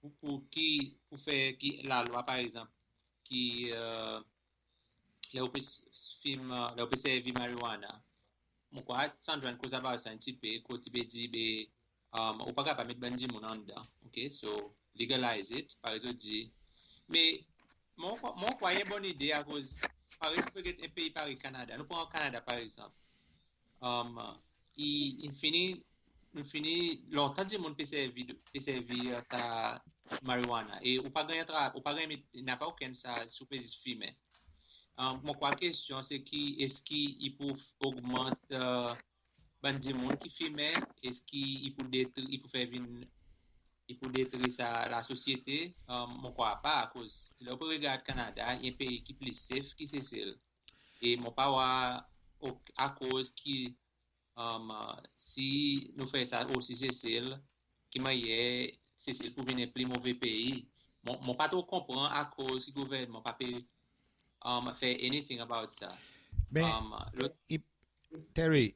pour, pour ki, pour fer ki lalwa, par egzanp, ki, e, ler ou pe s-, fim, e, ler ou pe servi marijuana. Mon krwar Sandra in koz about sa en pti pe, kot i pe dir, be, e, ou pa kapab met bann dimoun andan, OK? So, legalize it, parey zot dir. Me mon, mon krwar i en bonn ide akoz, parey si ou pe get en pei parey Kanada. Nou pran Kanada, par egzanp. Um, i, in fini, in fini, lontan dimoun pe servi, pe servi, e, sa marijuana. E ou pa ganny tra-, ou pa ganny met, napa okenn sa si ou pe zis fimen. Um, mon krwar kestyon se ki, eski i pou f-, ogmant, e, bann dimoun ki fimen, eski i pou detri-, i pou fer vin, i pou detri sa lasosyete? Um, mon krwar pa, akoz ler ou pe regard Kanada, i en pei ki pli safe ki Sesel. E mon pa war akoz ki, um, si nou fer sa osi Sesel, ki mannyer Sesel pou vin en pli move pei. Mon, mon pa tro konpran akoz ki gouvernman pa pe, um, fer anything about sa. Ben, um, lo... i, Terry,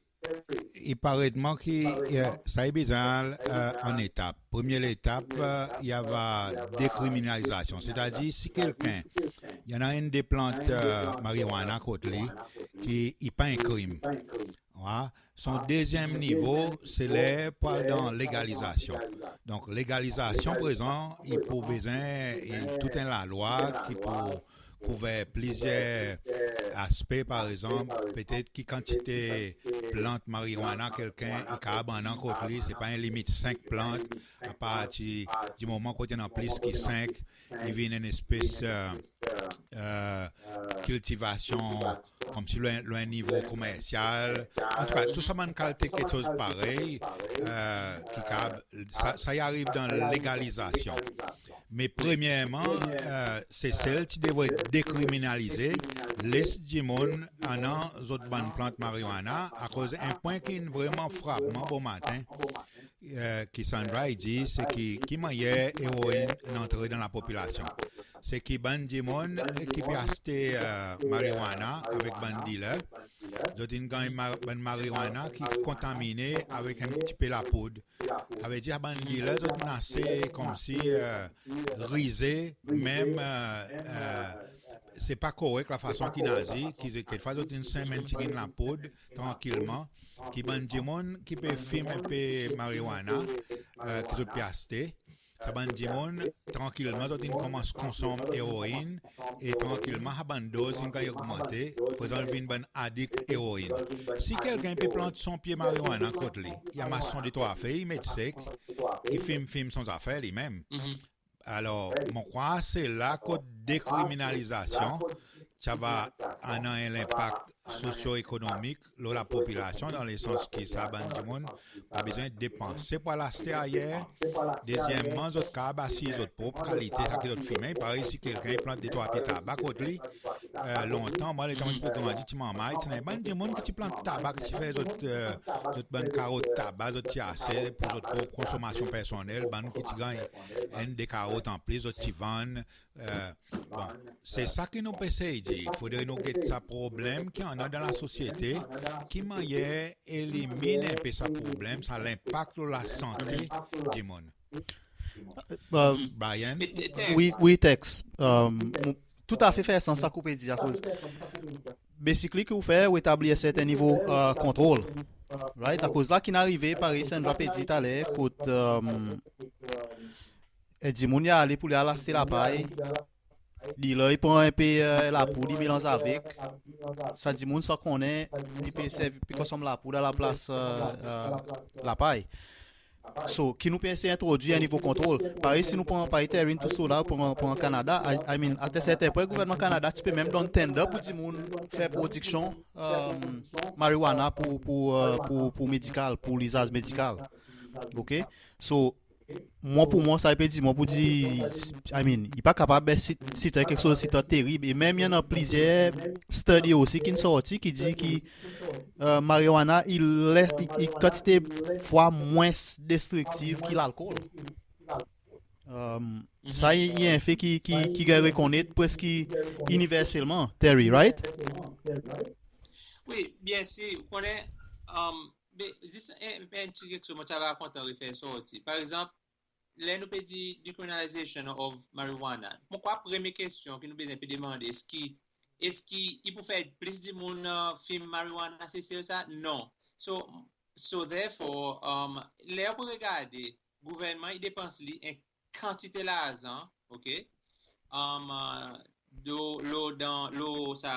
i paret mwan ki, e, sa i bezwen al, e, an etap. Premye letap, e, i ava dekriminalizasyon. Setadir si kelken i annan enn de plant, e, marijuana kot li ki i pa en krim. Son dezyenm nivo se ler pou al dan legalizasyon. Donk legalizasyon prezan i pou bezwen, i, tou en lalwa ki pou kouver plizyer aspe, par egzanp, petet ki kantite plant marijuana kelken i kapab annan kot li, se pa en limit senk plant, apartir di moman kot i annan plis ki senk, i vin en espes, e, e, kiltivasyon konmsi lo en, lo en nivo komersyal. Antouka, tou sa bann kalite keksoz parey, e, ki kapab, sa, sa i ariv dan legalizasyon. Me premyerman, e, Sesel ti devret dekriminalize, les dimoun annan zot bann plant marijuana, akoz en pwen ki'n vreman frap mwan bomaten, e, ki Sandra i dir, se ki, ki mannyer eroin in antre dan lapopilasyon. Se ki bann dimoun ki pe aste, e, marijuana avek bann dealer, zot in ganny ma-, bann marijuana ki kontamine avek en pti pe lapoud. Savedir sa bann dealer zot in ase konmsi, e, rize, menm, e, e, se pa korek lafason ki'n azir, ki kekfwa zot in senm en pti grenn lapoud trankilman, ki bann dimoun ki pe fim en pe marijuana, e, ki zot pe aste, sa bann dimoun trankilman zot in konmans konsonm eroin, e trankilman sa bann doz in ganny ogmante, prezan zot vin bann adik eroin. Si kelken pe plant son pye marijuana kot li, i anmas son de trwa fey, i met sek, i fim, fim son zafer li menm. Alor, mon krwar se la kot dekriminalizasyon, sa va annan en lenpak sosyo-ekonomik lo lapopilasyon, dan lesans ki sa bann dimoun pa bezwen depanse pou al aste ayer. Dezyenmman, zot kapab asir zot prop kalite sa ki zot fimen. Parey si kelken i plant de trwa pye taba kot li, e, lontan, mwan letan mon pe grandi, ti manmay, ti annan bann dimoun ki ti plant taba, ki ti fer zot, e, zot bann karo taba, zot ti ase pour zot prop konsonmasyon personnel, bann ki ti ganny enn de karo anplis, zot ti vann, e, bon, se sa ki nou pe esey dir. Fodre nou get sa problenm ki annan dan lasosyete, ki mannyer elimin en pe sa problenm, sa lenpak lo lasante dimoun. E, Brian? Wi, wi, Tex. E, mon, toutafe fer sans sa ki ou pe dir, akoz basically ki ou fer, ou etabli en serten nivo, e, kontrol. Right? Akoz la ki'n arive, parey Sandra pe dir taler, kot, e, e, dimoun i ale pour li al aste lapay, dealer i pran en pe, e, lapoud, i melanz avek. Sa dimoun san konnen, i pe servi, pe konsonm lapoud alavans, e, e, lapay. So, ki nou pe esey entrodwir en nivo kontrol. Parey si nou pran, parey Terry in tou sou la, pran, pran Kanada, I, I mean, at a certain point, gouvernman Kanada ti pe menm donn tender pour dimoun fer prodiksyon, e, marijuana pour, pour, e, pour, pour medikal, pour lizaz medikal. OK? So, mwan pour mwan, sa i pe dir, mwan pour dir, I mean, i pa kapab sit, sit en keksoz sitan terib. E menm i annan plizyer study osi ki'n sorti ki dir ki, e, marijuana i, i, i kantite fwa mwens destriktiv ki lalkol. E, sa i, i en fe ki, ki, ki ganny rekonnet preski iniverselman, Terry, right? Wi, byensir, ou konnen, e, be, zis en, en pti keksoz mon ti ava kontan refer sorti. Par egzanp, ler nou pe dir decriminalization of marijuana, mon krwar premye kestyon ki nou bezwen pe demande, eski, eski i pou fer plis dimoun, e, fim marijuana Sesel sa? Non. So, so therefore, e, ler ou regarde, gouvernman i depans li en kantite larzan, OK? E, do, lo, dan, lo sa,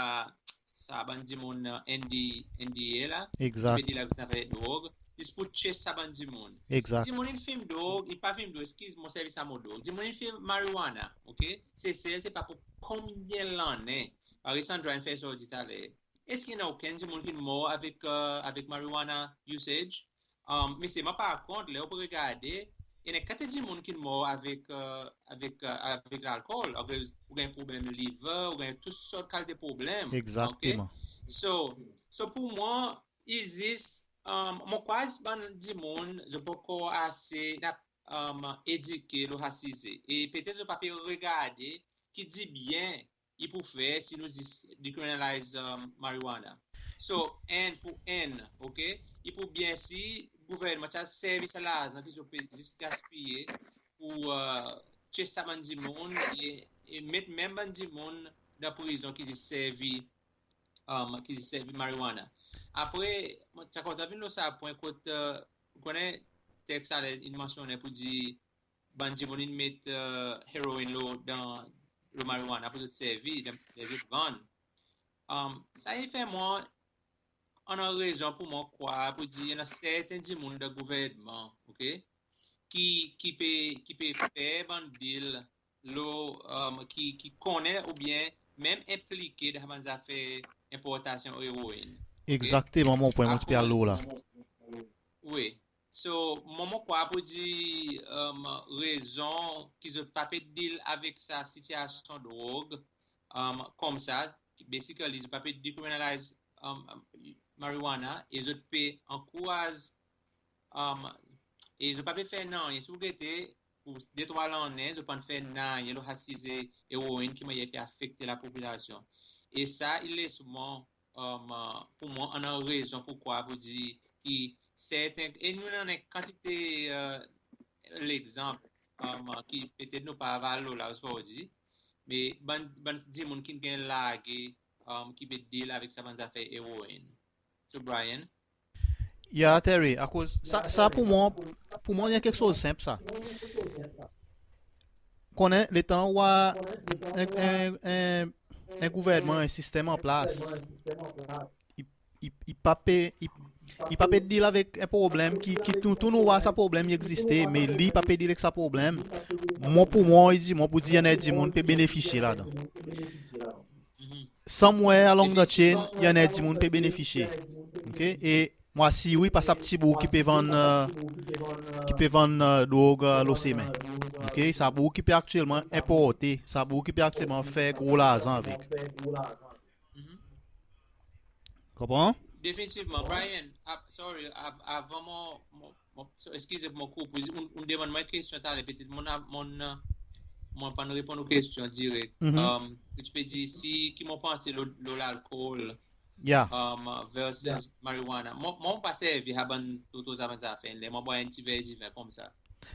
sa bann dimoun, e, N D, N D A la, Exact. Pe dir la sa fer drog, zis pour chase sa bann dimoun. Exact. Dimoun in fim drog, i pa fim drog, eskiz mon servi sa mo drog. Dimoun in fim marijuana, OK? Sesel, se pa pour konbyen lannen. Parey Sandra in fer sorti taler. Eski i annan okenn dimoun ki'n mor avek, e, avek marijuana usage? Um, me selman par kont, ler ou pe regarde, i annan kantite dimoun ki'n mor avek, e, avek, e, avek lalkol, avek, ou ganny problenm liver, ou ganny tou sort kalite problenm. Egzakteman. OK? So, so pour mwan, i zis, um, mon krwar bann dimoun zot pa ankor ase, napa, um, edike lo sa size. E petet zot pa pe regarde ki dibyen i pou fer si nou zis decriminalize, um, marijuana. So, enn pour enn, ok? I pou byen si gouvernman ti a servi sa larzan ki zot pe zis gaspiye pour, uh, tye sa bann dimoun e, e met menm bann dimoun dan prizon ki zis servi, um, ki zis servi marijuana. Apre, mon ti a kontan vin lo sa pwen kot, uh, ou konnen teks aler in mansyonnen pour dir bann dimoun in met, uh, heroin lo, dan, lo marijuana pour zot servi, dan, dan zot vann. Um, sa i fer mwan annan rezon pour mwan krwar pour dir i annan serten dimoun dan gouvernman, ok, ki, ki pe, ki pe fer bann deal lo, um, ki, ki konnen oubyen menm enplike dan bann zafer enportasyon eroin. Ok? Egzakteman mon pwen mon ti pe al lo la. Wi. So, mwan mon krwar pour dir, um, rezon ki zot pa pe deal avek sa sitiasyon drog, um, koumsa, basically, zot pa pe decriminalize, um, marijuana, e zot pe ankouraz, um, e zot pa pe fer nanryen. Si ou gete, pour de trwa lannen, zot pa'n fer nanryen lo sa size eroin ki mannyer pe afekte lapopilasyon. E sa, i les mwan, um, pour mwan, annan rezon pour krwar pour dir ki serten, e nou annan en kantite, uh, legzanp, um, ki petet nou pa ava al lo la ozordi, me bann, bann dimoun ki'n ganny large, um, ki pe deal avek sa bann zafer eroin. So, Brian? Ya, Terry, akoz sa, sa pour mwan, pour mwan i en keksoz senp sa. Konnen, letan ou war en, en, en, en gouvernman, en sistenm an plas, i, i, i pa pe, i, i pa pe deal avek en problenm ki, ki tou, tou nou war sa problenm i egziste, me li i pa pe deal avek sa problenm. Mwan pour mwan, i dir mwan pour dir i annan dimoun pe benefisye ladan. Somewhere along the chain, i annan dimoun pe benefisye. Ok? E mon asir ou i pa sa pti boug ki pe vann, uh, ki pe vann, uh, drog, uh, lo semen. Ok? Sa boug ki pe aktyelman enporte, sa boug ki pe aktyelman fer gro larzan avek. Konpran? Definitivman. Brian, ap-, sorry, av-, avan mon, mon, mon, so, eskize pour mon koup, ou, ou demann mwan en kestyon taler, petet mon, mon, mon pa'n reponn ou kestyon direk. Um, ki ti pe dir si, ki mon panse lo, lo lalkol, um, versus marijuana. Mon, mon pa servi sa bann, tou, tou sa bann zafer, ler mon bwar en pti ver diven koumsa.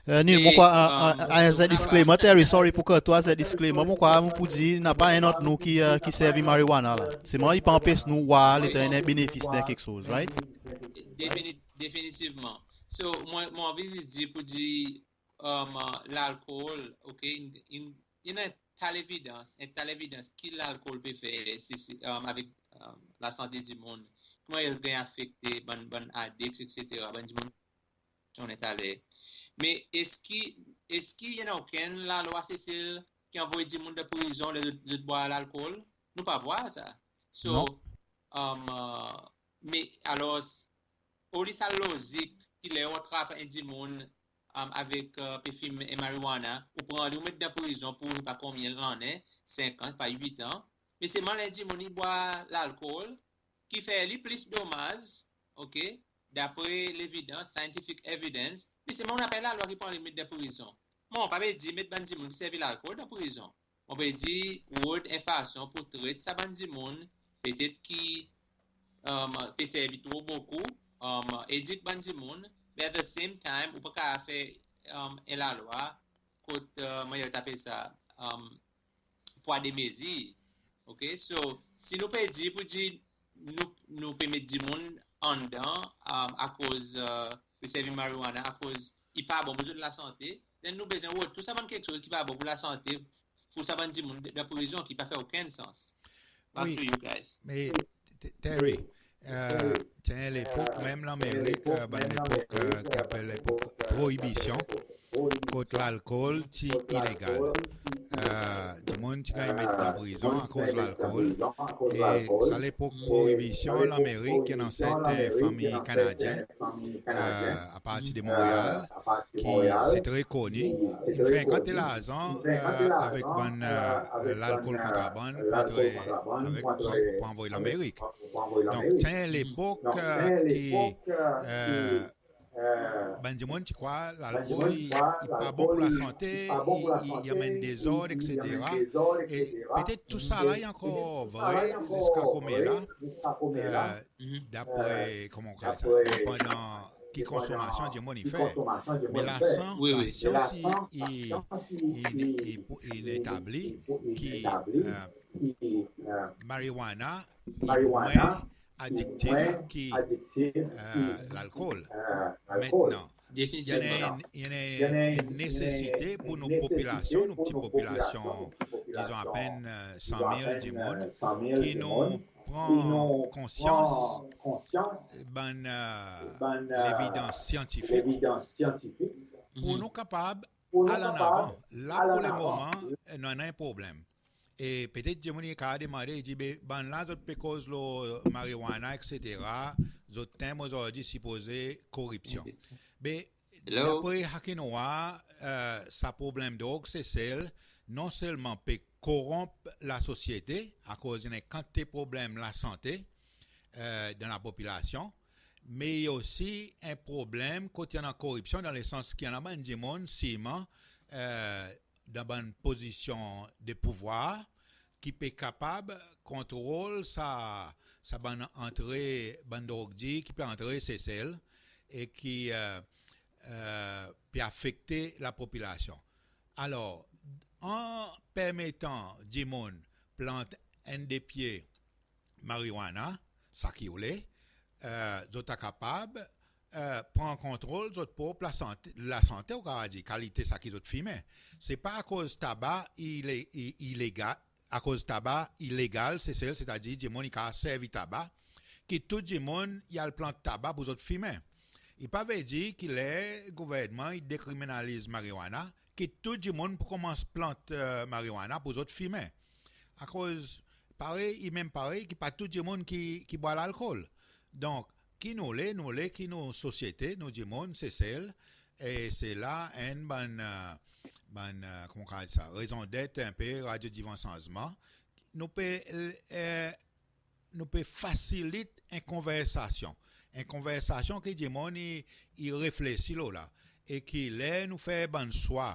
Euh, ni, mon krwar, euh, euh, as a disclaimer, Terry, sorry pour cut ou, as a disclaimer, mon krwar mon pou dir napa enn ant nou ki, euh, ki servi marijuana la. Selman i pa anpes nou war letan i annan benefis dan keksoz, right? Defini-, definitivman. So, mwan, mon anvi zis dir pour dir, euh, lalkol, ok, in, in, in annan ta levidans, en ta levidans ki lalkol pe fer, si, si, euh, avek, euh, lasante dimoun. Koman i ganny afekte bann, bann addict, et cetera. Bann dimoun mensionnen taler. Me eski, eski i annan okenn lalwa Sesel ki anvoy dimoun dan prizon ler zot, zot bwar lalkol? Nou pa vwar sa. So, um, euh, me alor, oli sa lozik ki ler ou atrap en dimoun, um, avek, euh, pe fimen marijuana, ou pran li, ou met dan prizon pour pa konbyen lannen, senk an, pa wit an. Me selman ler dimoun i bwar lalkol, ki fer li plis domaz, ok, dapre levidans, scientific evidence, me selman ou napa en lalwa ki pran li met dan prizon. Mon pa pe dir met bann dimoun ki servi lalkol dan prizon. Mon pe dir rod en fason pour tret sa bann dimoun, petet ki, um, pe servi tro bokou, um, edik bann dimoun, but at the same time, ou pa kapab fer, um, en lalwa kot, euh, mannyer zot apel sa, um, pwa de mezir. Ok? So, si nou pe dir pour dir nou, nou pe met dimoun andan, um, akoz, euh, pe servi marijuana, akoz i pa bon pour zot lasante, then nou bezwen rod tou sa bann keksoz ki pa bon pour lasante, pour sa bann dimoun dan prizon, ki pa fer okenn sans. Back to you guys. Me Terry, euh, ti annan lepok, menm Lanmerik, euh, bann lepok, euh, ki apel lepok proibisyon, kot lalkol ti ilegal. dimoun ti ganny met dan prizon akoz lalkol. E sa lepok proibisyon Lanmerik, i annan serten fanmir Kanadyen, apartir de Monreyal, ki se tre koni, in fer en kantite larzan avek bann lalkol kontrabann pour antre avek, pour anvoy Lanmerik. Donk ti annan lepok ki bann dimoun ti krwar lalkol i, i pa bon pour lasante, i, i anmenn dezord, etsetera. E petet tou sa la i ankor vre ziska konmela, dapre, koman ou krwar sa, depandan ki konsomasyon dimoun i fer. Me lasyans, lasyans i, i, i etabli ki marijuana i mwen adiktif ki lalkol. Mentnan, i annan, i annan en nesesite pour nou popilasyon, nou pti popilasyon, dizon apenn san mil dimoun, ki nou pran konsyans bann levidans syantifik pour nou kapab al an avan. La pour lemoman nou annan en problenm. E petet dimoun i kapab demande, i dir, be bann la zot pe koz lo marijuana, etsetera, zot tenm ozordi sipoze koripsyon. Be dapre sa ki nou war, sa problenm drog Sesel non selman pe koronp lasosyete akoz i annan en kantite problenm lasante dan lapopilasyon, me i osi en problenm kot i annan koripsyon, dan lesans ki i annan bann dimoun sirman dan bann pozisyon de pouvwar ki pe kapab kontrol sa, sa bann antre, bann drog dir ki pe antre Sesel e ki pe afekte lapopilasyon. Alor, an permetan dimoun plant enn de pye marijuana, sa ki oule, zot a kapab pran kontrol zot prop lasante, lasante, ou kapab dir, kalite sa ki zot fimen. Se pa akoz taba i le-, i, ilegal, akoz taba ilegal Sesel, setadir dimoun i kapab servi taba, ki tou dimoun i al plant taba pour zot fimen. I pa vedir ki ler gouvernman i dekriminaliz marijuana, ki tou dimoun pou konmans plant marijuana pour zot fimen. Akoz parey, i menm parey ki pa tou dimoun ki, ki bwar lalkol. Donk, ki nou le, nou le ki nou sosyete, nou dimoun Sesel, e se la enn bann, bann, koman ou kapab dir sa, rezondet en pe Radio Divan Sanzman, nou pe, nou pe fasilit en konversasyon. En konversasyon ki dimoun i, i reflesir lo la. E ki ler nou fer bann swa,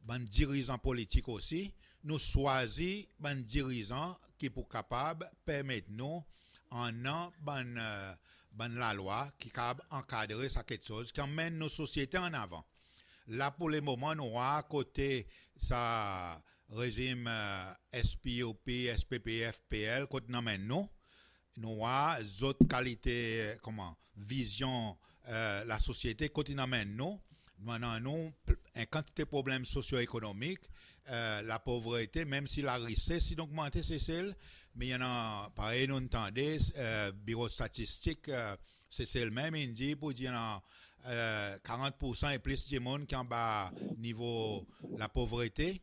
bann dirizan politik osi, nou swazir bann dirizan ki pou kapab permet nou annan bann, bann lalwa ki kapab ankadre sa keksoz, ki anmenn nou sosyete an avan. La pour lemoman nou war kote sa rezim SPUP, SPPF, PL, kot i anmenn nou. Nou war zot kalite, koman, vizyon lasosyete kot i anmenn nou. Nou annan nou en kantite problenm sosyo-ekonomik, lapovrete, menm si larises in ogmante Sesel, me i annan, parey nou'n tande, Biro Statistik Sesel menm in dir, pour dir i annan karant poursan e plis dimoun ki anba nivo lapovrete.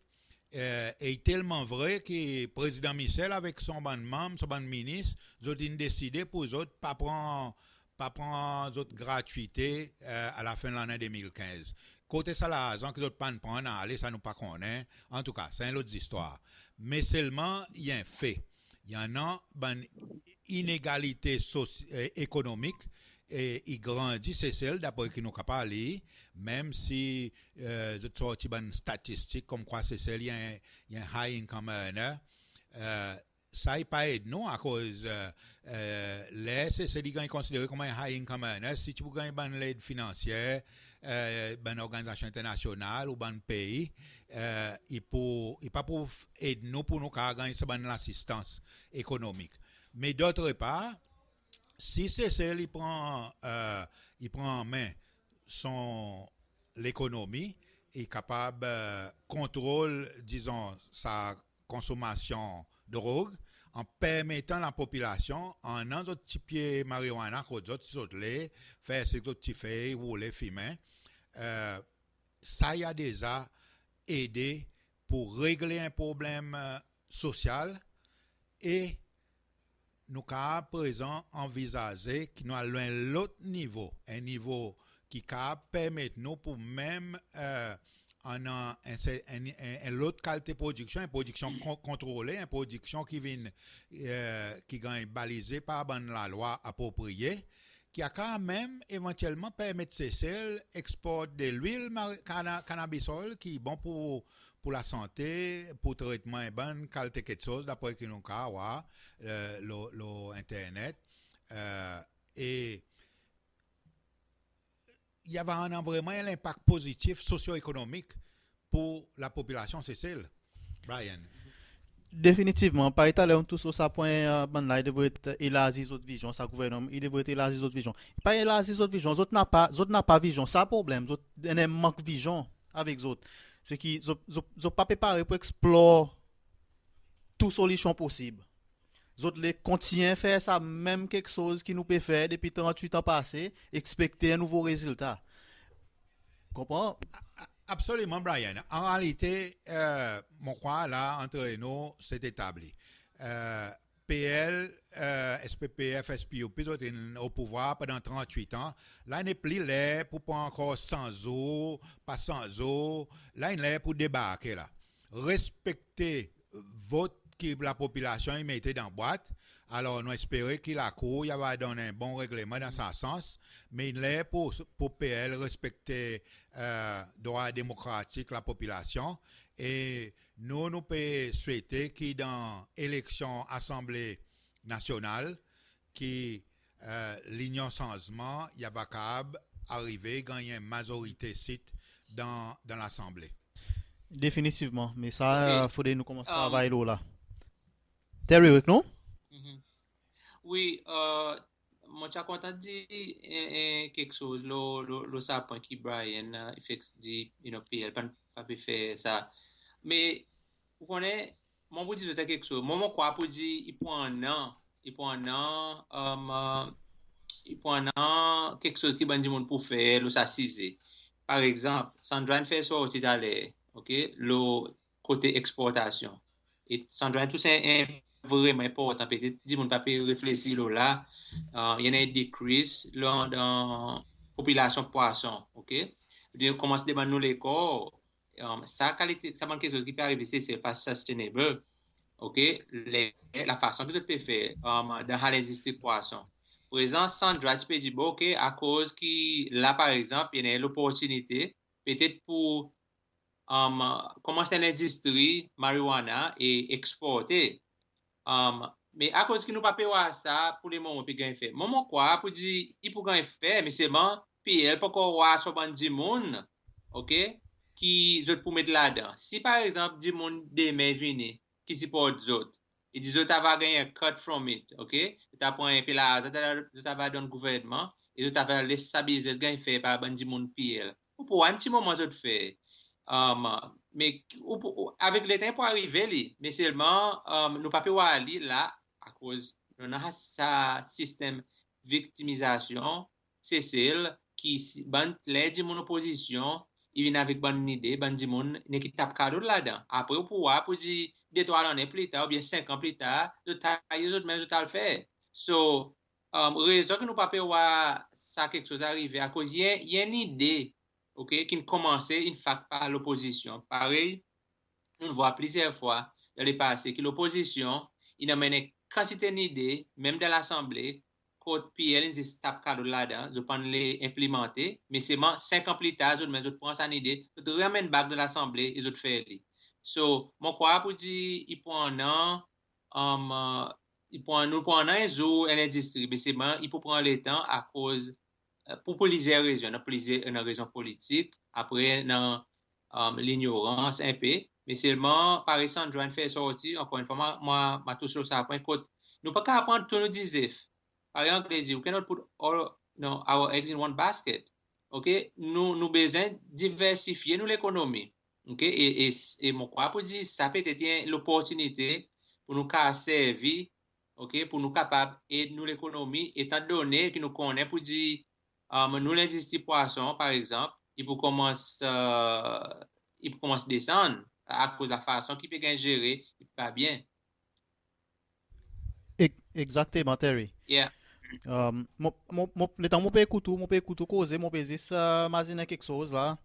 E i telman vre ki Prezidan Michel avek son bann manm, son bann minis, zot in deside pour zot pa pran, pa pran zot gratwite a lafen lannen de mil kenz. Kote sa larzan ki zot pa'n pran ale, sa nou pa konnen. Antouka, sa en lot zistwar. Me selman i en fe, i annan bann inegalite ekonomik, e i grandi Sesel, dapre ki nou kapab lir, menm si zot sorti bann statistik konmkwa Sesel i en, i en high income earner, sa i pa ed nou, akoz ler Sesel i ganny konsidere konman en high income earner, si ti pou ganny bann led finansyer bann lorganizasyon enternasyonal ou bann pei, i pou, i pa pou ed nou pour nou kapab ganny sa bann lasistans ekonomik. Me dotr par, si Sesel i pran, i pran an men son lekonomi, i kapab kontrol, dizon, sa konsomasyon drog, an permetan lapopilasyon annan zot pti pye marijuana kot zot, si zot le, fer sek zot pti fey, roule, fimen. Sa i a deza ede pour regle en problenm, e, sosyal, e nou kapab prezan anvizaze ki nou al lo en lot nivo, en nivo ki kapab permet nou pour menm, e, annan en, en, en, en lot kalite prodiksyon, en prodiksyon kon-, kontrole, en prodiksyon ki vin, e, ki ganny balize par bann lalwa apropriye, ki a kanmenm evantyelman permet Sesel eksport delwil mari-, kana-, cannabis oil ki bon pour, pour lasante, pour tretman, en bann kalite keksoz, dapre ki nou kapab war, e, lo, lo enternet. E, e i ava annan vreman en lenpak pozitif sosyo-ekonomik pour lapopilasyon Sesel. Brian. Definitivman, parey taler ou'n tous lo sa pwen, e, bann la i devret elarzi zot vizyon, sa gouvernman i devret elarzi zot vizyon. Pa elarzi zot vizyon, zot napa, zot napa vizyon. Sa problenm, zot annan mank vizyon avek zot. Se ki zot, zot, zot pa pe pare pour eksplor tou solisyon posib. Zot le kontinyen fer sa menm keksoz ki nou pe fer depi trannwit an pase, ekspekte en nouvo rezilta. Konpran? A-, a-, absoliman, Brian. An realite, e, mon krwar la, antre nou, se etabli. E, P L, e, S P P F, S P U P, zot in o pouvwar pandan trannwit an. La, i nepli ler pour pran ankor san zour, pa san zour. La, i ler pour debarke la. Respekte vot ki lapopilasyon i mete dan bwat. Alor, nou espere ki Lakour i ava donn en bon regleman dan sa sans, me i ler pour, pour P L respekte, e, drwa demokratik lapopilasyon. E nou, nou pe swete ki dan eleksyon Asanble Nasyonal, ki, e, Linyon Sanzman i ava kapab arive ganny en mazorite sit dan, dan Lasanble. Definitivman. Me sa, OK, e, fodre nou konmans, um, travay lo la. Terry, avek nou? Mhm. Wi, e, mon ti a kontan dir en, en keksoz lo, lo, lo sa pwen ki Brian, e, i fek dir, you know, P L pa, pa pe fer sa. Me, ou konnen, mon pou dir zot en keksoz. Mon, mon krwar pour dir, i pou annan, i pou annan, um, e, i pou annan keksoz ki bann dimoun pou fer lo sa size. Par egzanp, Sandra in fer sorti taler, OK, lo kote eksportasyon. E Sandra in tous en, en vreman enportan, petet dimoun pa pe reflesir lo la, e, i annan en decrease lo, dan popilasyon pwason, OK? Zot konmans demann nou lekor, e, sa kalite, sa bann keksoz ki pe arive Sesel pa sustainable, OK? Le, lafason ki zot pe fer, e, dan sa lendistri pwason. Prezan, Sandra ti pe dir, bon, OK, akoz ki la, par egzanp, i annan loportinite, petet pour, um, konmans en lendistri marijuana e eksporte. Um, me akoz ki nou pa pe war sa pour lemoman pe ganny fer? Mon, mon krwar pour dir, i pou ganny fer, me selman P L pa ankor war son bann dimoun, OK, ki zot pou met ladan. Si, par egzanp, dimoun demen vini, ki siport zot, i dir zot ava ganny en cut from it, OK? Zot ava pran en pe larzan, zot ava, zot ava donn gouvernman, e zot ava les sa biznes ganny fer par bann dimoun P L. Ou pou war en pti moman zot fer. Um, me ou pou, ou, avek letan i pou arive li, me selman, um, nou pa pe war li la, akoz nou annan sa sistenm viktimizasyon, Sesel, ki si, bann, ler dimoun lopozisyon i vin avek bann nide, bann dimoun nek i tap kadot ladan. Apre ou pou war pour dir de trwa lannen pli tar oubyen senk an pli tar, zot taye zot menm, zot al fer. So, um, rezon ki nou pa pe war sa keksoz arive, akoz i annan, i annan nide, OK, ki'n konmanse, in fek par lopozisyon. Parey nou'n war plizyer fwa dan lepase ki lopozisyon in anmenn en kantite nide, menm dan Lasanble, kot P L in zis tap kadot ladan, zot pa'n le enplimante, me selman senk an pli tar, zot menm zot pran sa nide, zot reanmenn back dan Lasanble e zot fer li. So, mon krwar pour dir, i pou annan, um, i pou ann-, nou pou annan en zour en lendistri, me selman i pou pran letan akoz, e, pour plizyer rezon, annan plizyer, annan rezon politik, apre annan, um, linyorans en pe, me selman, parey Sandra in fer sorti, ankor enn fwa, mwan, mwan, mon a tous lo sa pwen kot nou pa kapab pran tou nou dizef. Parey Angle dir, we cannot put all, no, our eggs in one basket. OK? Nou, nou bezwen diversifye nou lekonomi. OK? E, e, e mon krwar pour dir sa petet i en loportinite pour nou kapab servi, OK, pour nou kapab ed nou lekonomi, etan done ki nou konnen pour dir, um, nou lendistri pwason, par egzanp, i pou konmans, e, i pou konmans desann. akoz lafason ki pe ganny jere i pa byen. Egzakteman, Terry. Yeah. Letan mon pe ekout ou, mon pe ekout ou koze, mon pe zis mazinen keksoz la.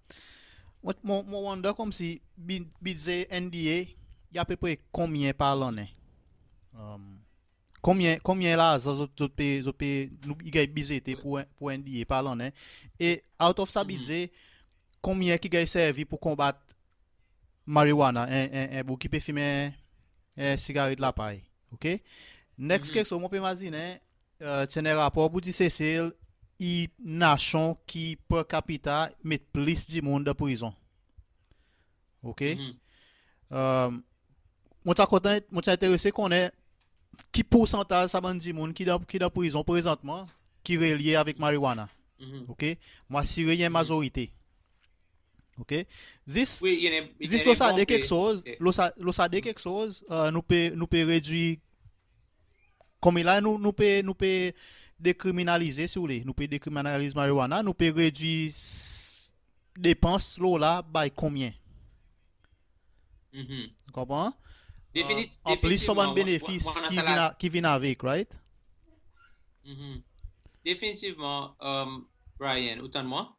Mon wonder konmsi bidze N D A i apepre konbyen par lannen? Konbyen, konbyen larzan zot, zot pe, zot pe, nou, i ganny bidjete pour, pour N D A par lannen? E out of sa bidze, konbyen ki ganny servi pour konbat marijuana, en, en, en boug ki pe fimen en sigaret lapay? OK? Next keksoz mon pe mazinen, ti annan en rapor pour dir Sesel i nasyon ki per capita met plis dimoun dan prizon. OK? Mon ti a kontan, mon ti a enterese konnen ki poursantaz sa bann dimoun ki dan, ki dan prizon prezantman ki relye avek marijuana. OK? Mon asire i en mazorite. OK? Zis, zis lo sa de keksoz, lo sa, lo sa de keksoz, nou pe, nou pe redwir, konmela nou, nou pe, nou pe dekriminalize, si ou le, nou pe dekriminaliz marijuana, nou pe redwir depans lo la by konbyen? Ou konpran? An plis son bann benefis ki vin, ki vin avek, right? Definitivman. Brian, ou tann mwan?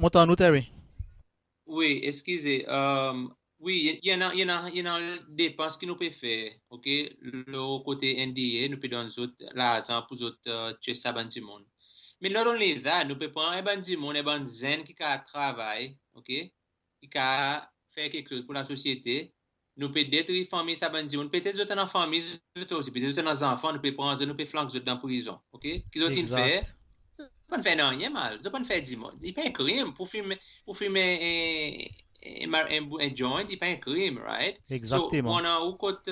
Mon tann ou, Terry. Wi, eskize. Wi, i annan, i annan, i annan depans ki nou pe fer, OK? Lo kote N D A, nou pe donn zot larzan pour zot test sa bann dimoun. Me not only that, nou pe pran en bann dimoun, en bann zenn ki kapab travay, OK? Ki kapab fer keksoz pour lasosyete. Nou pe detri fanmir sa bann dimoun. Petet zot annan fanmir zot osi, petet zot annan zanfan, nou pe pran zot, nou pe flank zot dan prizon. OK? Ki zot in fer? Zot pa'n fer nanryen mal. Zot pa'n fer dimoun. I pa en krim pour fimen, pour fimen en, en, en joint, i pa en krim, right? Egzakteman. So, ou annan ou kot,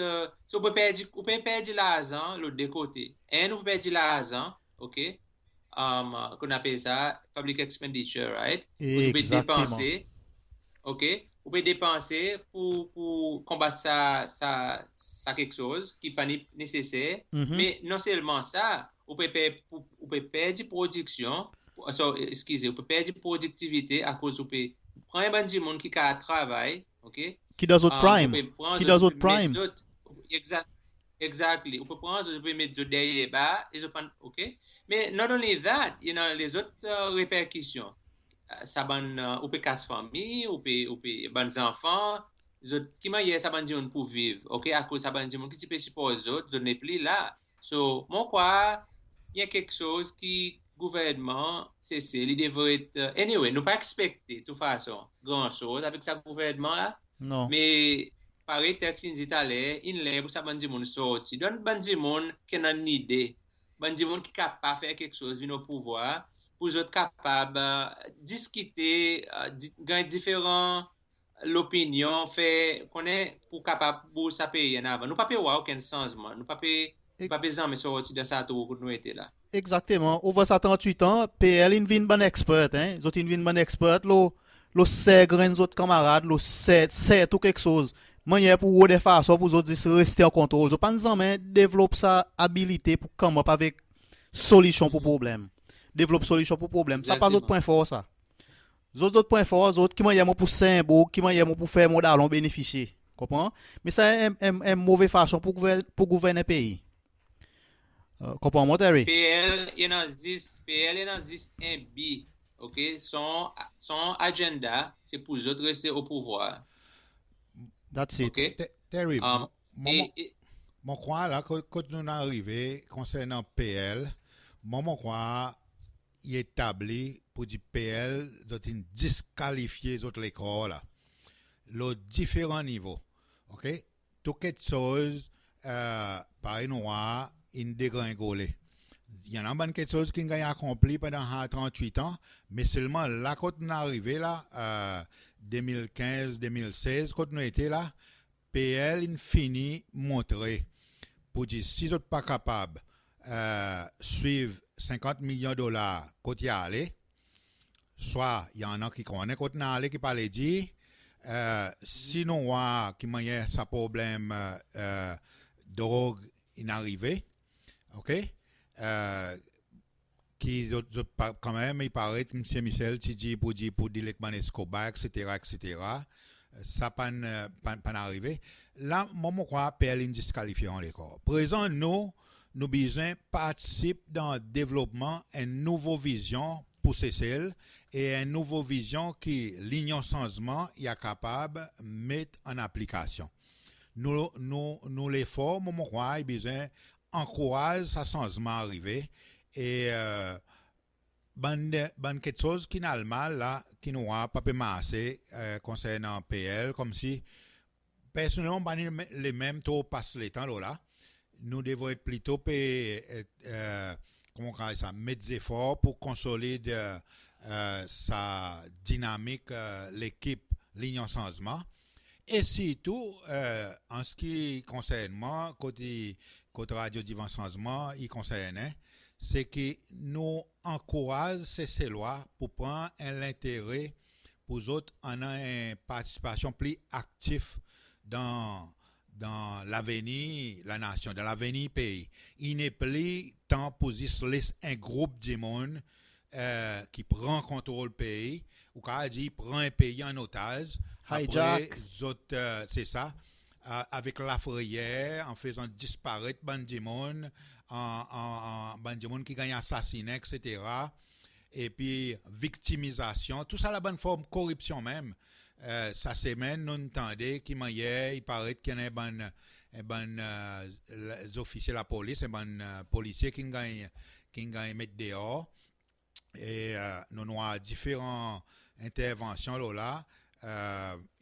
so ou pe perdi, ou pe perdi larzan lo de kote. En, ou pe perdi larzan, OK? Ki nou apel sa public expenditure, right? Ou pe depanse, OK? Ou pe depanse pour, pour konbat sa, sa, sa keksoz ki pa neseser. Me non selman sa, ou pe, ou pe perdi prodiksyon, so, eskize, ou pe perdi prodiktivite akoz ou pe pran bann dimoun ki kapab travay, OK? Ki dan zot prime. Ki dan zot prime. Exactly. Ou pe pran zot, ou pe met zot deryer bar, e zot pa'n, OK? Me not only that, i annan lezot reperkisyon. Sa bann, ou pe kas fanmir, ou pe, ou pe, bann zanfan, zot, ki mannyer sa bann dimoun pou viv, OK? Akoz sa bann dimoun ki ti pe siport zot, zot nepli la. So, mon krwar, i annan keksoz ki gouvernman Sesel i devret, anyway, nou pa ekspekte, tou fason, gran soz avek sa gouvernman la. Non. Me parey Tex in dir taler, in ler pour sa bann dimoun sorti. Donn bann dimoun ki annan nide, bann dimoun ki kapab fer keksoz vin o pouvwar, pour zot kapab diskite, ganny diferan lopinyon, fer konnen pour kapab bouz sa pei an avan. Nou pa pe war okenn sanzman, nou pa pe, nou pa pe zanmen sorti dan sa trou kot nou ete la. Egzakteman. Over sa trannwit an, P L in vin bann expert, en. Zot in vin bann expert lo, lo ser grenn zot kanmarad, lo ser, ser tou keksoz. Mannyer pour rod en fason pour zot zis reste an kontrol. Zot pa'n zanmen devlop sa abilite pour come up avek solisyon pour problenm. Devlop solisyon pour problenm. Sa pa zot pwen for sa. Zot, zot pwen for zot, ki mannyer mon pou ser en boug, ki mannyer mon pou fer mon dalon benefisye. Konpran? Me sa en, en, en move fason pour gouvern, pour gouvern en pei. Konpran mwan, Terry? P L i annan zis, P L i annan zis en bi, OK? Son, son agenda se pour zot reste o pouvwar. That's it. OK? Terry, mon, mon krwar la kot, kot nou'n arive konsernan P L, mon, mon krwar i etabli pour dir P L zot in diskalifye zot lekor la lo diferan nivo. OK? Tou keksoz, parey nou war, in degrengole. I annan bann keksoz ki'n ganny akonpli pandan sa trannwit an, me selman la kot nou'n arive la, de mil kenz, de mil sez, kot nou ete la, P L in fini montre pour dir si zot pa kapab swiv senkant milyon dolar kot i ale, swa i annan ki konnen kot in ale, ki pa le dir, si nou war ki mannyer sa problenm drog in arive, OK? Ki zot, zot pa, kanmenm, i paret Msye Michel ti dir pour dir, pour deal ek bann Escobar, etsetera, etsetera. sa pa'n, e, pa'n, pa'n arive. La, mwan mon krwar P L in diskalifye anlekor. Prezan nou, nou bezwen partisip dan devlopman en nouvo vizyon pour Sesel e en nouvo vizyon ki Linyon Sanzman i a kapab met an aplikasyon. Nou, nou, nou lefor, mwan mon krwar, i bezwen ankouraz sa sanzman arive e, e, bann, bann keksoz ki'n al mal la, ki nou war pa pe marse, e, konsernan P L, konmsi, personnelman, mon pa ni le menm tro pas letan lo la. Nou devret plito pe, e, e, konman ou kapab dir sa, met zefor pour konsolid, e, e, sa dinamik, e, lekip Linyon Sanzman. E sirtou, e, an se ki konsern mwan, kot i, kot Radio Divan Sanzman i konsernen, se ki nou ankouraz Seselwa pour pran en lentere pour zot annan en partisipasyon pli aktif dan, dan lavenir lanasyon, dan lavenir pei. I nepli tan pour zis les en group dimoun, e, ki pran kontrol pei, ou kapab dir pran en pei an otaz, apre zot, e, se sa, a, avek lafreyer, an fezan disparet bann dimoun, an, an, an, bann dimoun ki ganny asasinen, etsetera. Epi viktimizasyon, tou sa la bann form koripsyon menm. E, sa semenn, nou'n tande ki mannyer i paret ki annan bann, bann, e, la, zofisye lapolis, bann, e, polisye ki'n ganny, ki'n ganny met deor. E, e, nou'n war diferan entervansyon lo la. E,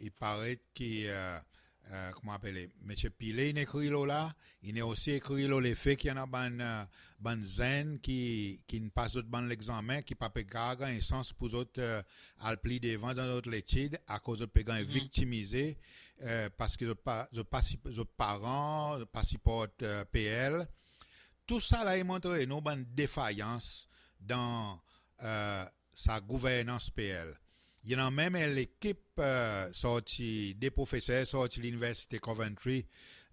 i paret ki, e, e, konman apele, Msye Pillay in ekrir lo la, in osi ekrir lo lefe ki annan bann, e, bann zenn ki, ki'n pas zot bann legzanmen, ki pa pe kapab ganny sans pour zot, e, al pli devan dan zot letid, akoz zot pe ganny viktimize, e, paski zot pa, zot pa sip-, zot paran pa siport, e, P L. Tou sa la i montre nou bann defayans dan, e, sa gouvernans P L. I annan menm en lekip, e, sorti, de profeser sorti Liniversite Coventry,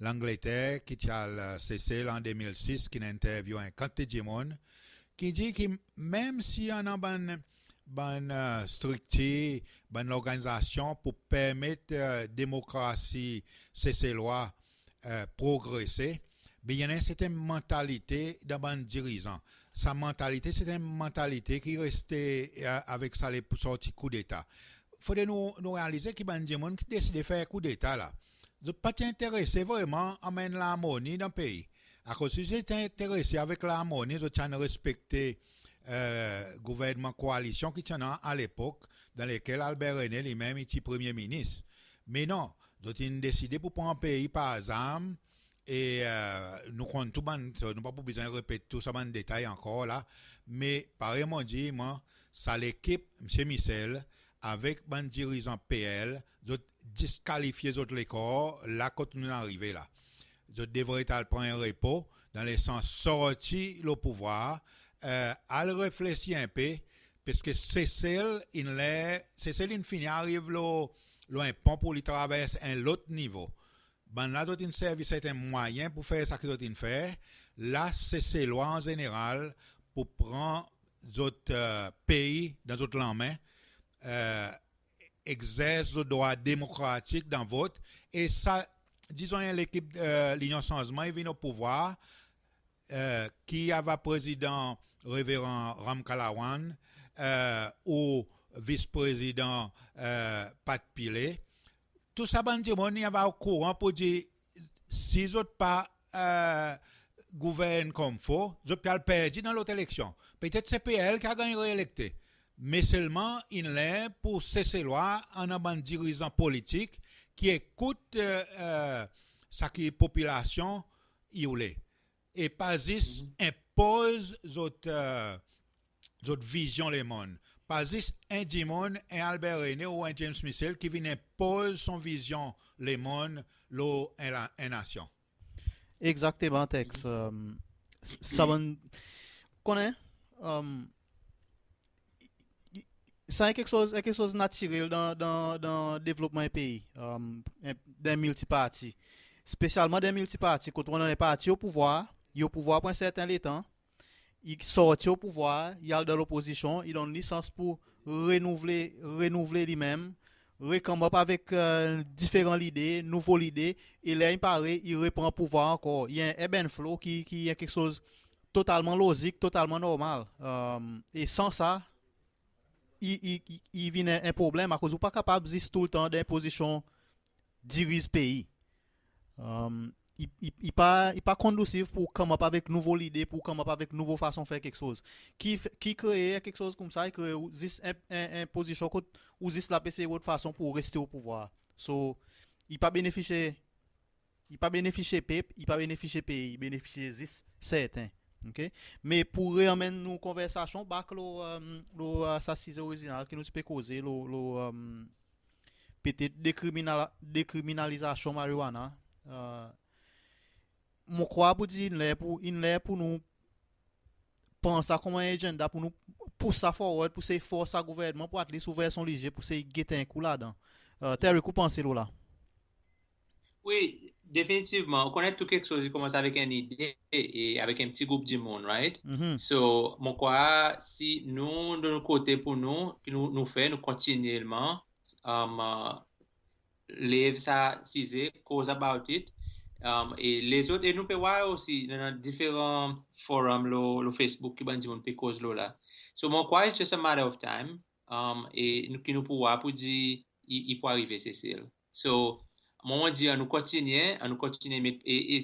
Langleter, ki ti al, e, Sesel an de mil sis, ki'n entervyou en kantite dimoun, ki dir ki menm si annan bann, bann, e, striktir, bann lorganizasyon pour permet, e, demokrasi Seselwa, e, progrese, be i annan en serten mantalite dan bann dirizan. Sa mantalite, se en mantalite ki reste, e, avek sa le sorti koudeta. Fodre nou, nou realize ki bann dimoun ki deside fer koudeta la, zot pa ti enterese vreman anmenn larmoni dan pei. Akoz si zot ti enterese avek larmoni, zot ti annan respekte, e, gouvernman koalisyon ki ti annan alepok, dan lekel Albert René li menm i ti Premye Minis. Me non, zot in deside pour pran pei par zarm, e, e, nou konn tou bann, so nou pa pou bezwen repet tou sa bann detay ankor la, me parey mon dir, mwan, sa lekip Msye Michel avek bann dirizan P L, zot diskalifye zot lekor la kot nou'n arive la. Zot devret al pran en repo, dan lesans sorti lo pouvwar, e, al reflesir en pe, paski Sesel in ler, Sesel in fini ariv lo, lo en pon pour li travers en lot nivo. Bann la zot in servi serten mwayen pour fer sa ki zot in fer. La, Seselwa an zeneral pou pran zot, e, pei dan zot lanmen, e, egzers zot drwa demokratik dan vot. E sa, dizon, en lekip, e, Linyon Sanzman i vin o pouvwar, e, ki ava Prezidan Reveran Ramkalawan, e, ou Vis Prezidan, e, Pat Pillay, tou sa bann dimoun i ava okouran pour dir si zot pa, e, gouvern konmfo, zot pe al perdi dan lot eleksyon. Petet se P L ki a ganny reelekte. Me selman in ler pour Seselwa annan bann dirizan politik ki ekout, e, e, sa ki popilasyon i oule. E pa zis enpoz zot, e, zot vizyon lemonn. Pa zis en dimoun, en Albert René ou en James Michel ki vin enpoz son vizyon lemonn lo en la, en nasyon. Egzakteman, Tex. E, s-, sa bann, konnen, e, sa en keksoz, en keksoz natirel dan, dan, dan devlopman en pei, e, en, dan miltiparti. Spesyalman dan miltiparti, kot ou annan en parti o pouvwar, i o pouvwar pour en serten letan, i sorti o pouvwar, i al dan lopozisyon, i donn li sans pour renouvle, renouvle li menm, re-come up avek diferan lide, nouvo lide, e ler i pare i repran pouvwar ankor. I en ebb and flow ki, ki en keksoz totalman lozik, totalman normal. E san sa, i, i, i, i vin en problenm, akoz ou pa kapab zis toultan dan en pozisyon diriz pei. I, i, i pa, i pa kondisif pour come up avek nouvo lide, pour come up avek nouvo fason fer keksoz. Ki, ki kree keksoz koumsa, i kree ou zis en, en, en pozisyon kot ou zis la pe sey rod fason pour reste o pouvwar. So, i pa benefisye, i pa benefisye pep, i pa benefisye pei, i benefisye zis serten. OK? Me pour re-anmenn nou konversasyon back lo, lo sa size orizinal ki nou ti pe koze, lo, lo petet dekriminal-, dekriminalizasyon marijuana. Mon krwar pour dir in ler pour, in ler pour nou pran sa konman en agenda pour nou pous sa forward, pour sey fors sa gouvernman pour at least ouver son lizye, pour sey gete en kou ladan. Terry, ki ou panse lo la? Wi, definitivman. Ou konnen tou keksoz i konmans avek en lide e avek en pti group dimoun, right? So, mon krwar si nou, de nou kote pour nou, ki nou, nou fer, nou kontinyelman lev sa size, cause about it. E lezot, e nou pe war osi dan diferan forum lo, lo Facebook ki bann dimoun pe koz lo la. So, mon krwar it's just a matter of time. E nou, ki nou pou war pour dir i, i pou arive Sesel. So, mon, mon dir, annou kontinyen, annou kontinyen met, e, e,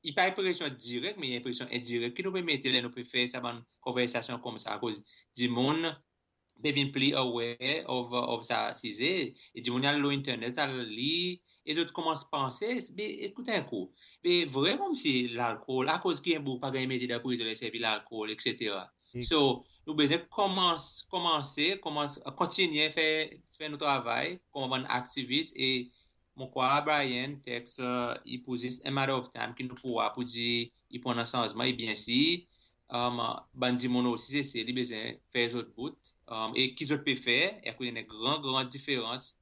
i pa en presyon direk, me i en presyon endirek ki nou pe mete ler nou pe fer sa bann konversasyon koumsa, akoz dimoun pe vin pli aware of, of sa size. E dimoun i al lo internet, al lir, e zot konmans panse, be, ekout en kou. Be, vre konmsi lalkol, akoz ki en boug pa ganny mete dan prizon ler i servi lalkol, etsetera. So, nou bezwen konmans, konmanse, konmans, kontinyen fer, fer nou travay konman bann aktivis. E mon krwar Brian, Tex, i pou zis a matter of time ki nou pou war pour dir i pou annan sanzman. E byensir, bann dimoun osi Sesel i bezwen fer zot bout. E ki zot pe fer, e akoz i annan gran, gran diferans.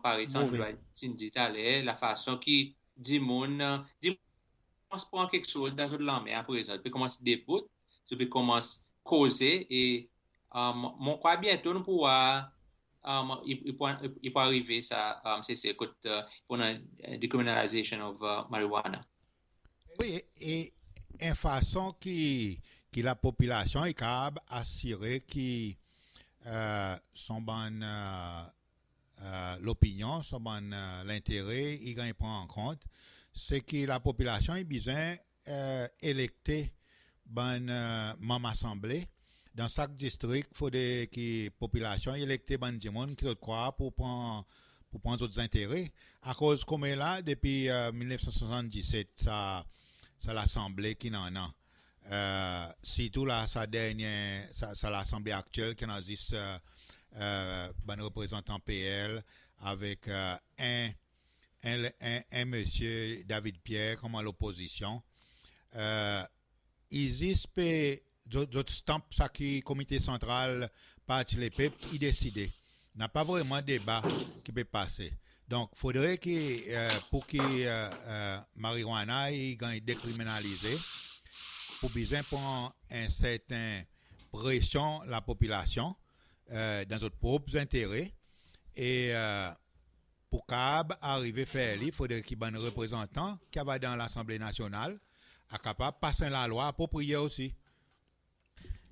Parey Sandra ti'n dir taler, lafason ki dimoun, dimoun konmans pran keksoz dan zot lanmen aprezan. Zot pe konmans debout, zot pe konmans koze e mon krwar byento nou pou war, i, i pou, i pou arive sa, Sesel, kot i pou annan decriminalization of marijuana. Wi, e en fason ki, ki lapopilasyon i kapab asire ki son bann lopinyon, son bann lentere i ganny pran an kont, se ki lapopilasyon i bezwen elekte bann manm Lasanble. Dan sak distrik fodre ki popilasyon i elekte bann dimoun ki zot krwar pou pran, pou pran zot zentere. Akoz konmela depi mil nef san swasanndiset sa, sa Lasanble ki'n annan. Sirtou la sa dernyen, sa, sa Lasanble aktyel ki annan zis bann reprezantan P L avek en, en, en, en Msye David Pierre konman lopozisyon. I zis pe zot, zot stamp sa ki Komite Santral Parti Lepep i deside. Napa vreman deba ki pe pase. Donk fodre ki, pour ki marijuana i ganny dekriminalize, pou bezwen pran en serten presyon lapopilasyon dan zot prop zentere. E pour kapab arive fer li, fodre ki bann reprezantan ki ava dan Lasanble Nasyonal a kapab pas en lalwa apropriye osi.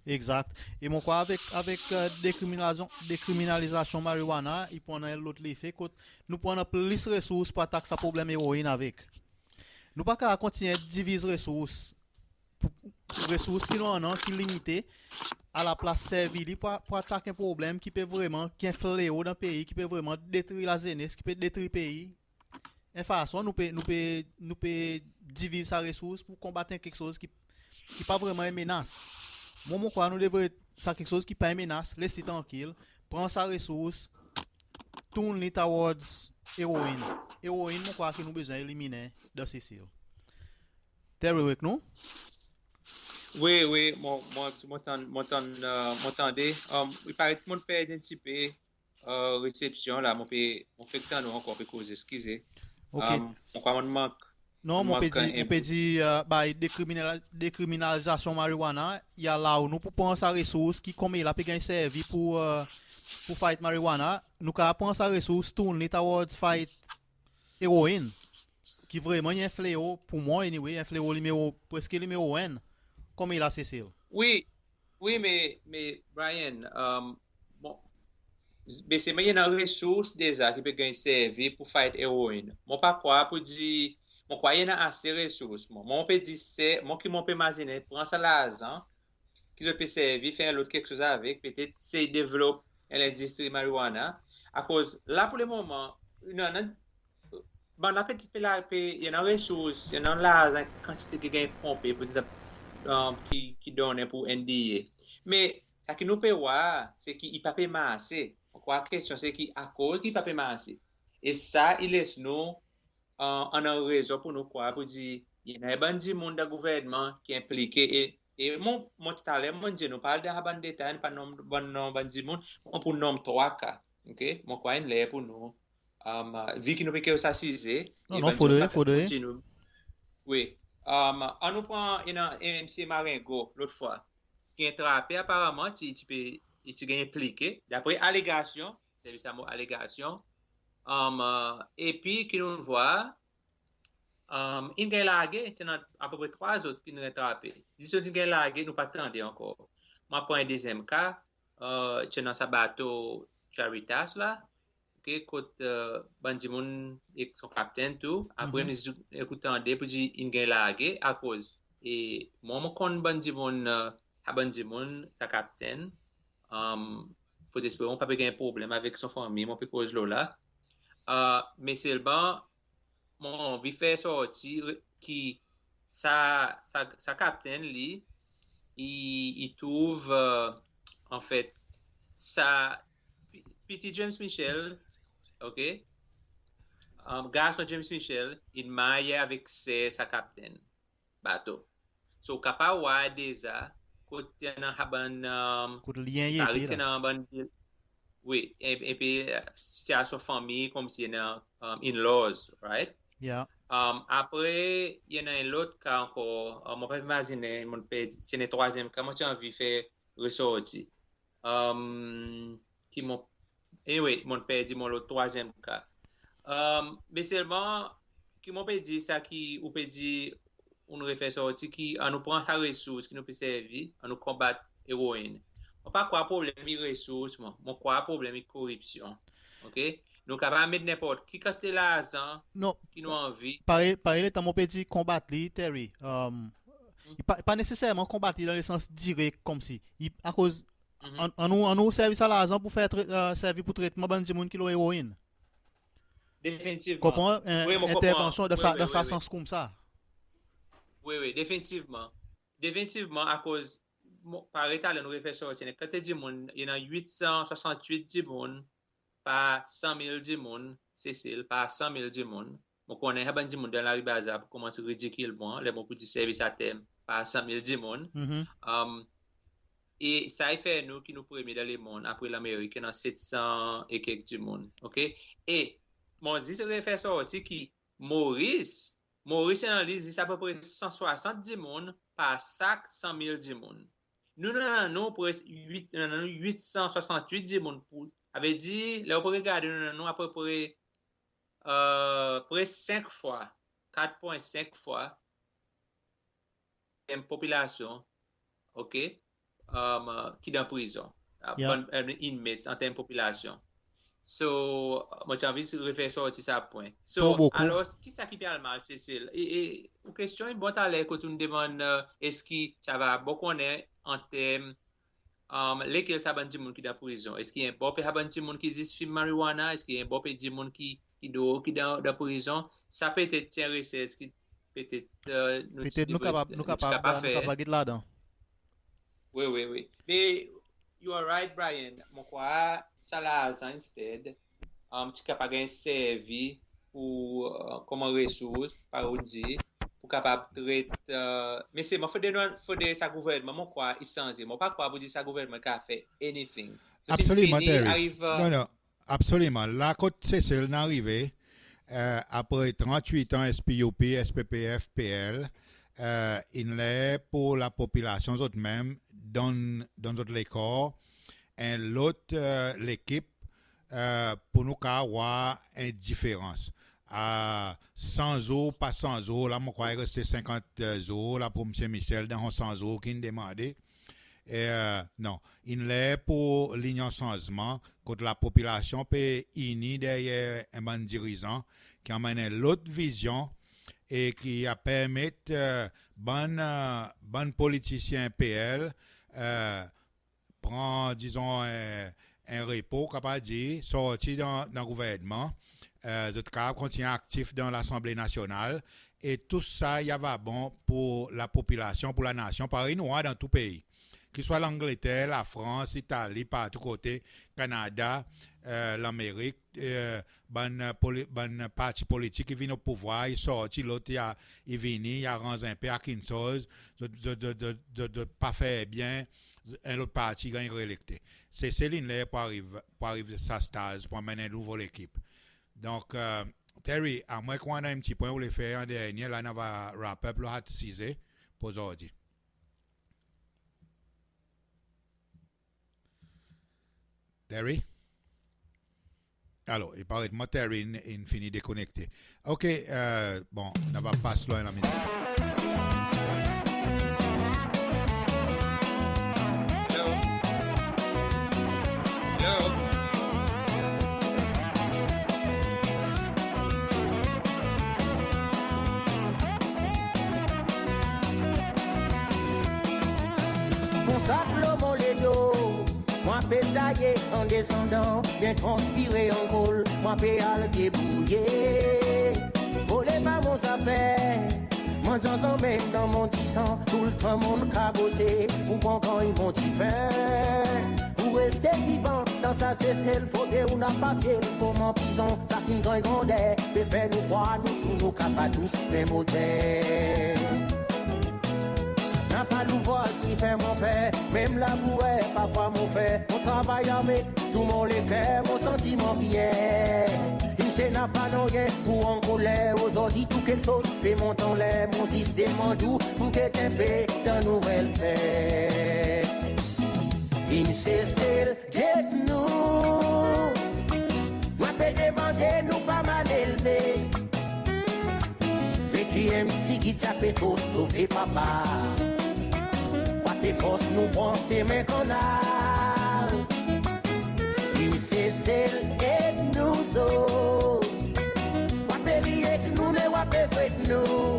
Egzakt. E mon krwar avek, avek dekriminalizasyon, dekriminalizasyon marijuana, i pou annan en lot lefe kot nou pou annan plis resours pour atak sa problenm eroin avek. Nou pa kapab kontinyen diviz resours, resours ki nou annan ki limite, alaplas servi li pour, pour atak en problenm ki pe vreman, ki en fleo dan pei, ki pe vreman detri lazenes, ki pe detri pei. En fason nou pe, nou pe, nou pe diviz sa resours pour konbat en keksoz ki, ki pa vreman en menas. Mon, mon krwar nou devret sa keksoz ki pa en menas, les li trankil, pran sa resours, tourn li towards eroin. Eroin mon krwar ki nou bezwen eliminen dan Sesel. Terry, ou ek nou? Wi, wi, mon, mon, mon tann, mon tann, mon tande. I paret ki mon'n perdi en pti pe resepsyon la, mon pe, mon fek tann ou ankor, pe koze, eskize. OK. Mon krwar mon'n mank. Non, mon pe dir, mon pe dir, by dekriminal-, dekriminalizasyon marijuana, i allow nou pour pran sa resours ki konmela pe ganny servi pour, pour fight marijuana, nou kapab pran sa resours tourn li towards fight eroin, ki vreman i en fleo pour mwan anyway, en fleo limero, preski limero enn, konman i la Sesel. Wi, wi, me, me Brian, um, bon, be selman i annan resours deza ki pe ganny servi pour fight eroin. Mon pa krwar pour dir, mon krwar i annan ase resours. Mon, mon pe dir se, mon ki mon pe mazinen, pran sa larzan ki zot pe servi, fer en lot keksoz avek, petet sey devlop en lendistri marijuana. Akoz la pour le moman, i annan, bann la pe, pe la, pe, i annan resours, i annan larzan, kantite ki ganny ponpe, pour egzanp, um, ki, ki donnen pour N D A. Me sa ki nou pe war, se ki i pa pe marse. Mon krwar kestyon se ki akoz ki i pa pe marse. E sa i les nou, uh, annan rezon pour nou krwar pour dir i annan bann dimoun dan gouvernman ki enplike. E, e mon, mon taler mon dir, nou pa al dan bann detay, nou pa nonm bann, non bann dimoun, mon pou nonm trwa ka, ok? Mon krwar in ler pour nou, um, vi ki nou pe kestyon sa size, Non, non, fodre, fodre. Wi. Um, annou pran, i annan en msye Marengo, lot fwa, ki ganny trape, aparamman, ti, ti pe, i ti ganny enplike, dapre alegasyon, servi sa mo alegasyon. Um, uh, epi ki nou vwar, um, in ganny large, ti annan apepre trwa zot ki'n ganny trape. Dis zot in ganny large, nou pa tande ankor. Mon pran en dezyenm ka, uh, ti annan sa bato Charitas la, ok, kot, uh, bann dimoun ek son kaptenn tou. Apre, nou ekout tande pour dir in ganny large akoz. E mwan, mon konn bann dimoun, uh, sa bann dimoun, sa kaptenn. Um, fodre espere mon pa pe ganny problenm avek son fanmir, mon pe koz lo la. Uh, me selman, mon anvi fer sorti ki sa, sa, sa kaptenn li, i, i trouv, uh, anfet, sa pi-, piti James Michel, ok? Um, garson James Michel, in marye avek ser sa kaptenn bato. So, ou kapab war deza, kot i annan sa bann, um, kot lyen i ete la. Annan bann, wi, e, epi, uh, sityasyon fanmir, konmsi i annan, um, in-laws, right? Yeah. Um, apre, i annan en lot ka ankor, um, mon pa imazinen, mon pe, se en trwazyenm ka mon ti anvi fer resorti. Um, ki mon, anyway, mon perdi mon lot trwazyenm ka. Um, me selman, ki mon pe dir sa ki, ou pe dir, ou'n refer sorti ki, annou pran sa resours ki nou pe servi, annou konbat eroin. Mon pa krwar problenm i resours, mon. Mon krwar problenm i koripsyon. Ok? Nou kapab met nenport ki kantite larzan ki nou anvi. Parey, parey letan mon pe dir konbat li, Terry, um, i pa, pa neseserman konbat li dan le sans direk konmsi. I, akoz, an, annou, annou servi sa larzan pour fer tre-, uh, servi pour tretman bann dimoun ki lo eroin. Definitivman. Konpran? Wi, mon konpran. Entervansyon dan sa, dan sa sans koumsa. Wi, wi, definitivman. Definitivman, akoz, mon, parey taler nou refer sorti, kantite dimoun, i annan wit san swasant-wit dimoun par san mil dimoun, Sesel, par san mil dimoun. Mon konnen sa bann dimoun dan lari bazar pou konmans ridikil mwan, ler mon pou dir servi sa term par san mil dimoun. Um, e sa i fer nou ki nou premye dan lemonn, apre Lanmerik, ki annan set san e kek dimoun. Ok? E mon zis refer sorti ki Moris, Moris i annan li zis apepre san swasant dimoun par sak san mil dimoun. Nou, nou annan nou pres wit, nou annan nou wit san swasant-wit dimoun pour, savedir, ler ou pe regarde, nou annan nou apepre, uh, pres senk fwa, kat pwen senk fwa, an term popilasyon, ok, um, ki dan prizon. Bann, um, inmates an term popilasyon. So, mon ti anvi refer sorti sa pwen. So, alor, kisa ki pe al mal, Sesel? E, e, ou kestyon i bon taler kot ou'n demann, uh, eski sa va, bon, konnen an term, um, lekel sa bann dimoun ki dan prizon? Eski en bon pe sa bann dimoun ki zis fim marijuana? Eski en bon pe dimoun ki, ki drog ki dan, dan prizon? Sa petet ti en resers ki petet, uh, nou, petet nou kapab, nou kapab, nou kapab get ladan. Wi, wi, wi. Me, you are right, Brian. Mon krwar sa larzan instead, um, ti kapab ganny servi pour, uh, konman resours, parey ou dir, pour kapab tret, uh, me selman fodre nou, fodre sa gouvernman, mon krwar, i sanze. Mon pa krwar pour dir sa gouvernman i kapab fer anything. So, si fini, Terry. Ariv, uh, non, non. Absoliman. La kot Sesel in arive, uh, apre trant-wit an S P U P, S P P F, P L, uh, in ler pour lapopilasyon zot menm donn, donn zot lekor en lot, uh, lekip, e, pour nou kapab war en diferans. A, san zour, pa san zour, la mon krwar i reste senkant zour la pour Msye Michel dan son san zour ki'n demande. E, e, non, in ler pour Linyon Sanzman, kot lapopilasyon pe ini deryer en bann dirizan ki anmenn en lot vizyon e ki a permet, e, bann, e, bann politisyen P L, e, pran, dizon, en, en repo, kapab dir, sorti dan, dan gouvernman, e, zot kapab kontinyen aktif dan Lasanble Nasyonal, e tou sa i ava bon pour lapopilasyon, pour lanasyon, parey nou war dan tou pei. Ki swa Langleter, Lafrans, Itali, partou kote, Kanada, e, Lanmerik, e, bann, e, poli-, bann parti politik ki vin o pouvwar, i sorti, lot i a, i vini, i aranz en pe a keksoz, zot, zot pa fer byen, en lot parti i ganny reelekte. Sesel in ler pour ariv, pour ariv sa staz, pour anmenn en nouvo lekip. Donk, e, Terry, amwen ki ou annan en pti pwen ou le fer an dernyen, la nou ava wrap up lo sa size pour ozordi. Terry? Alor, i paret mwan Terry in, in fini dekonekte. OK, e, bon, nou ava pas lo en lanminit. Hello. Hello. Mon sak lo mon ledo, mwan pe taye an desandan, byen transpire an kol, mwan pe al debrouye. Vole pa mon zafer, mandyan zanmen dan mon disan, toultan mon kabose, pour mwan ganny mon dipen. Pour reste vivan dan sa Sesel, fodre ou napa fyel konman pizon, sa ki'n ganny grander, pe fer nou krwar nou tou nou kapab tous menm oter. Napa louvraz ki fer mon per, menm labourer parfwa mon fer, mon travay avek tou mon leker, mon santi mwan fyer. Msye napa nanryen pour ankoler, ozordi tou keksoz pe mont anler, mon zis demann ou pour get en pe dan nou welfare. Vin Sesel, get nou. Mwan pe demande nou pa mal elve. Retire en pti git, sa pe tro sofe papa. Ou a pe fors nou pran semen kannal. Vin Sesel, get nou zot. Ou a pe ri ek nou, me ou a pe fret nou.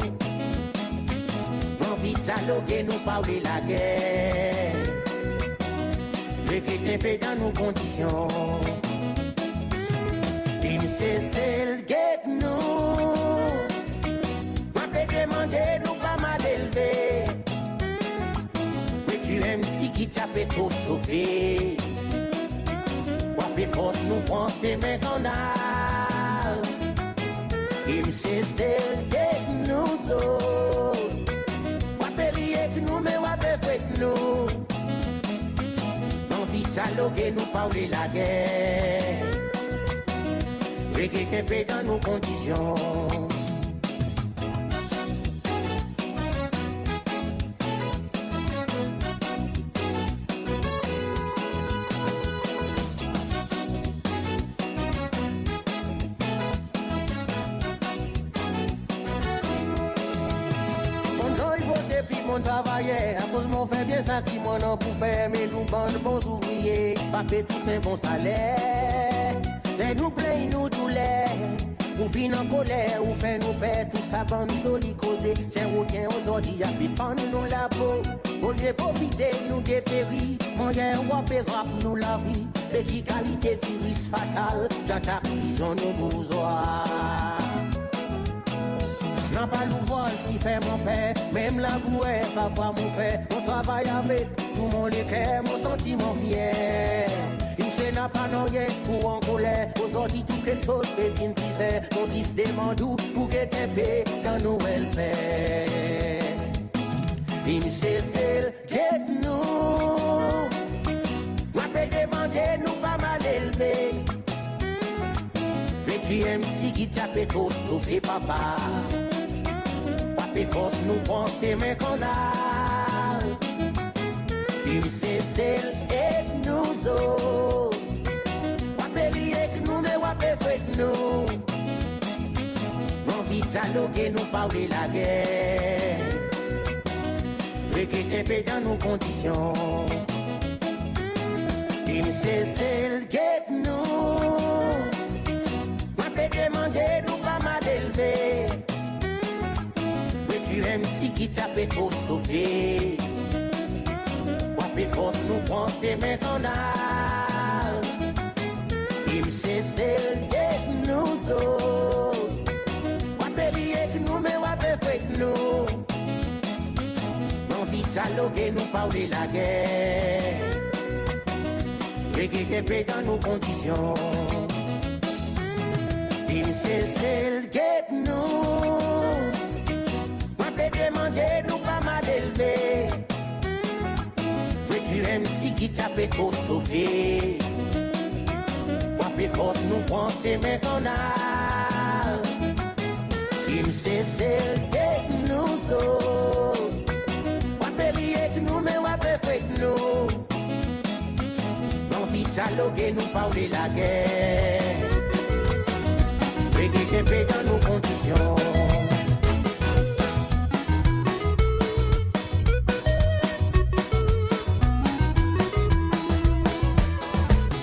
Anvi dyaloge, nou pa oule lager. Regret en pe dan nou kondisyon. Vin Sesel, get nou. Mwan pe demande nou pa mal elve. Retire en pti git, sa pe tro sofe. Ou a pe fors nou pran semen kannal. Vin Sesel, get nou zot. Ou a pe ri ek nou, me ou a pe fret nou. Anvi dyaloge, nou pa oule lager. Regret en pe dan nou kondisyon. Mon travayer, akoz mon fer byen sa ki mon annan pour fer, me nou bann bon zouvriye pa pe tous en bon saler. Ler nou plenny nou douler, ou vin ankoler, ou fer nou per tou sa bann zoli koze. Tyen, okenn ozordi a pe fann nou lapo. Olye profite nou deperi, mannyer ou a pe rap nou lavi. Be ki kalite viris fatal ki atak prizon nou bouzwa. Napa louvraz ki fer mon per, menm labourer parfwa mon fer. Mon travay avek tou mon leker, mon santi mwan fyer. Msye napa nanryen pour ankoler, ozordi tou keksoz pe vin pli ser. Mon zis demann ou pour get en pe dan nou welfare. Vin Sesel, get nou. Mwan pe demande nou pa mal elve. Retire en pti git, sa pe tro sofe papa. Ou a pe fors nou pran semen kannal. Vin Sesel, get nou zot. Ou a pe ri Dyaloge, nou pa vle lager. Regrete pe dan nou kondisyon. Tim Sesel, get nou. Mwan pe demande nou pa mal elve. Retire en pti git, sa pe tro sofe. W a pe fors nou pran semen kannal. Tim Sesel, get nou zot. W a pe ri ek nou, me w a pe fret nou. Nou anvi dyaloge, nou pa vle lager. Regrete pe dan nou kondisyon. Tim Sesel, get nou. Mwan pe demande nou pa mal elve. Retire en pti git, sa pe tro sofe. W a pe fors nou pran semen kannal. Tim Sesel, get nou zot. W a pe ri ek nou, me w a pe fret nou. Nou anvi dyaloge, nou pa vle lager. Regrete pe dan nou kondisyon.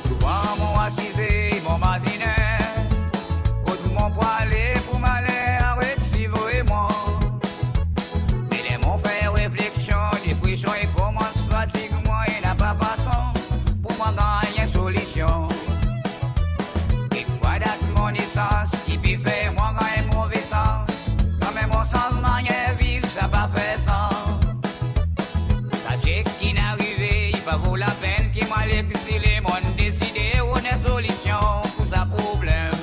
Dwa mon asize, mon mazinen, kot mon pou ale pou maler aret si voye mwan. Me ler mon fer refleksyon, depresyon i konmans fatig mwan, e napa fason pou mwan ganny en solisyon. Kekfwa dat mon nesans ki pe fer mwan ganny move sans, kanmenm mon sanz mannyer viv, sa pa fer sans. Sa zek ki'n arive, i pa vo lapenn ki mon al egzile, mon'n deside rod en solisyon pour sa problenm.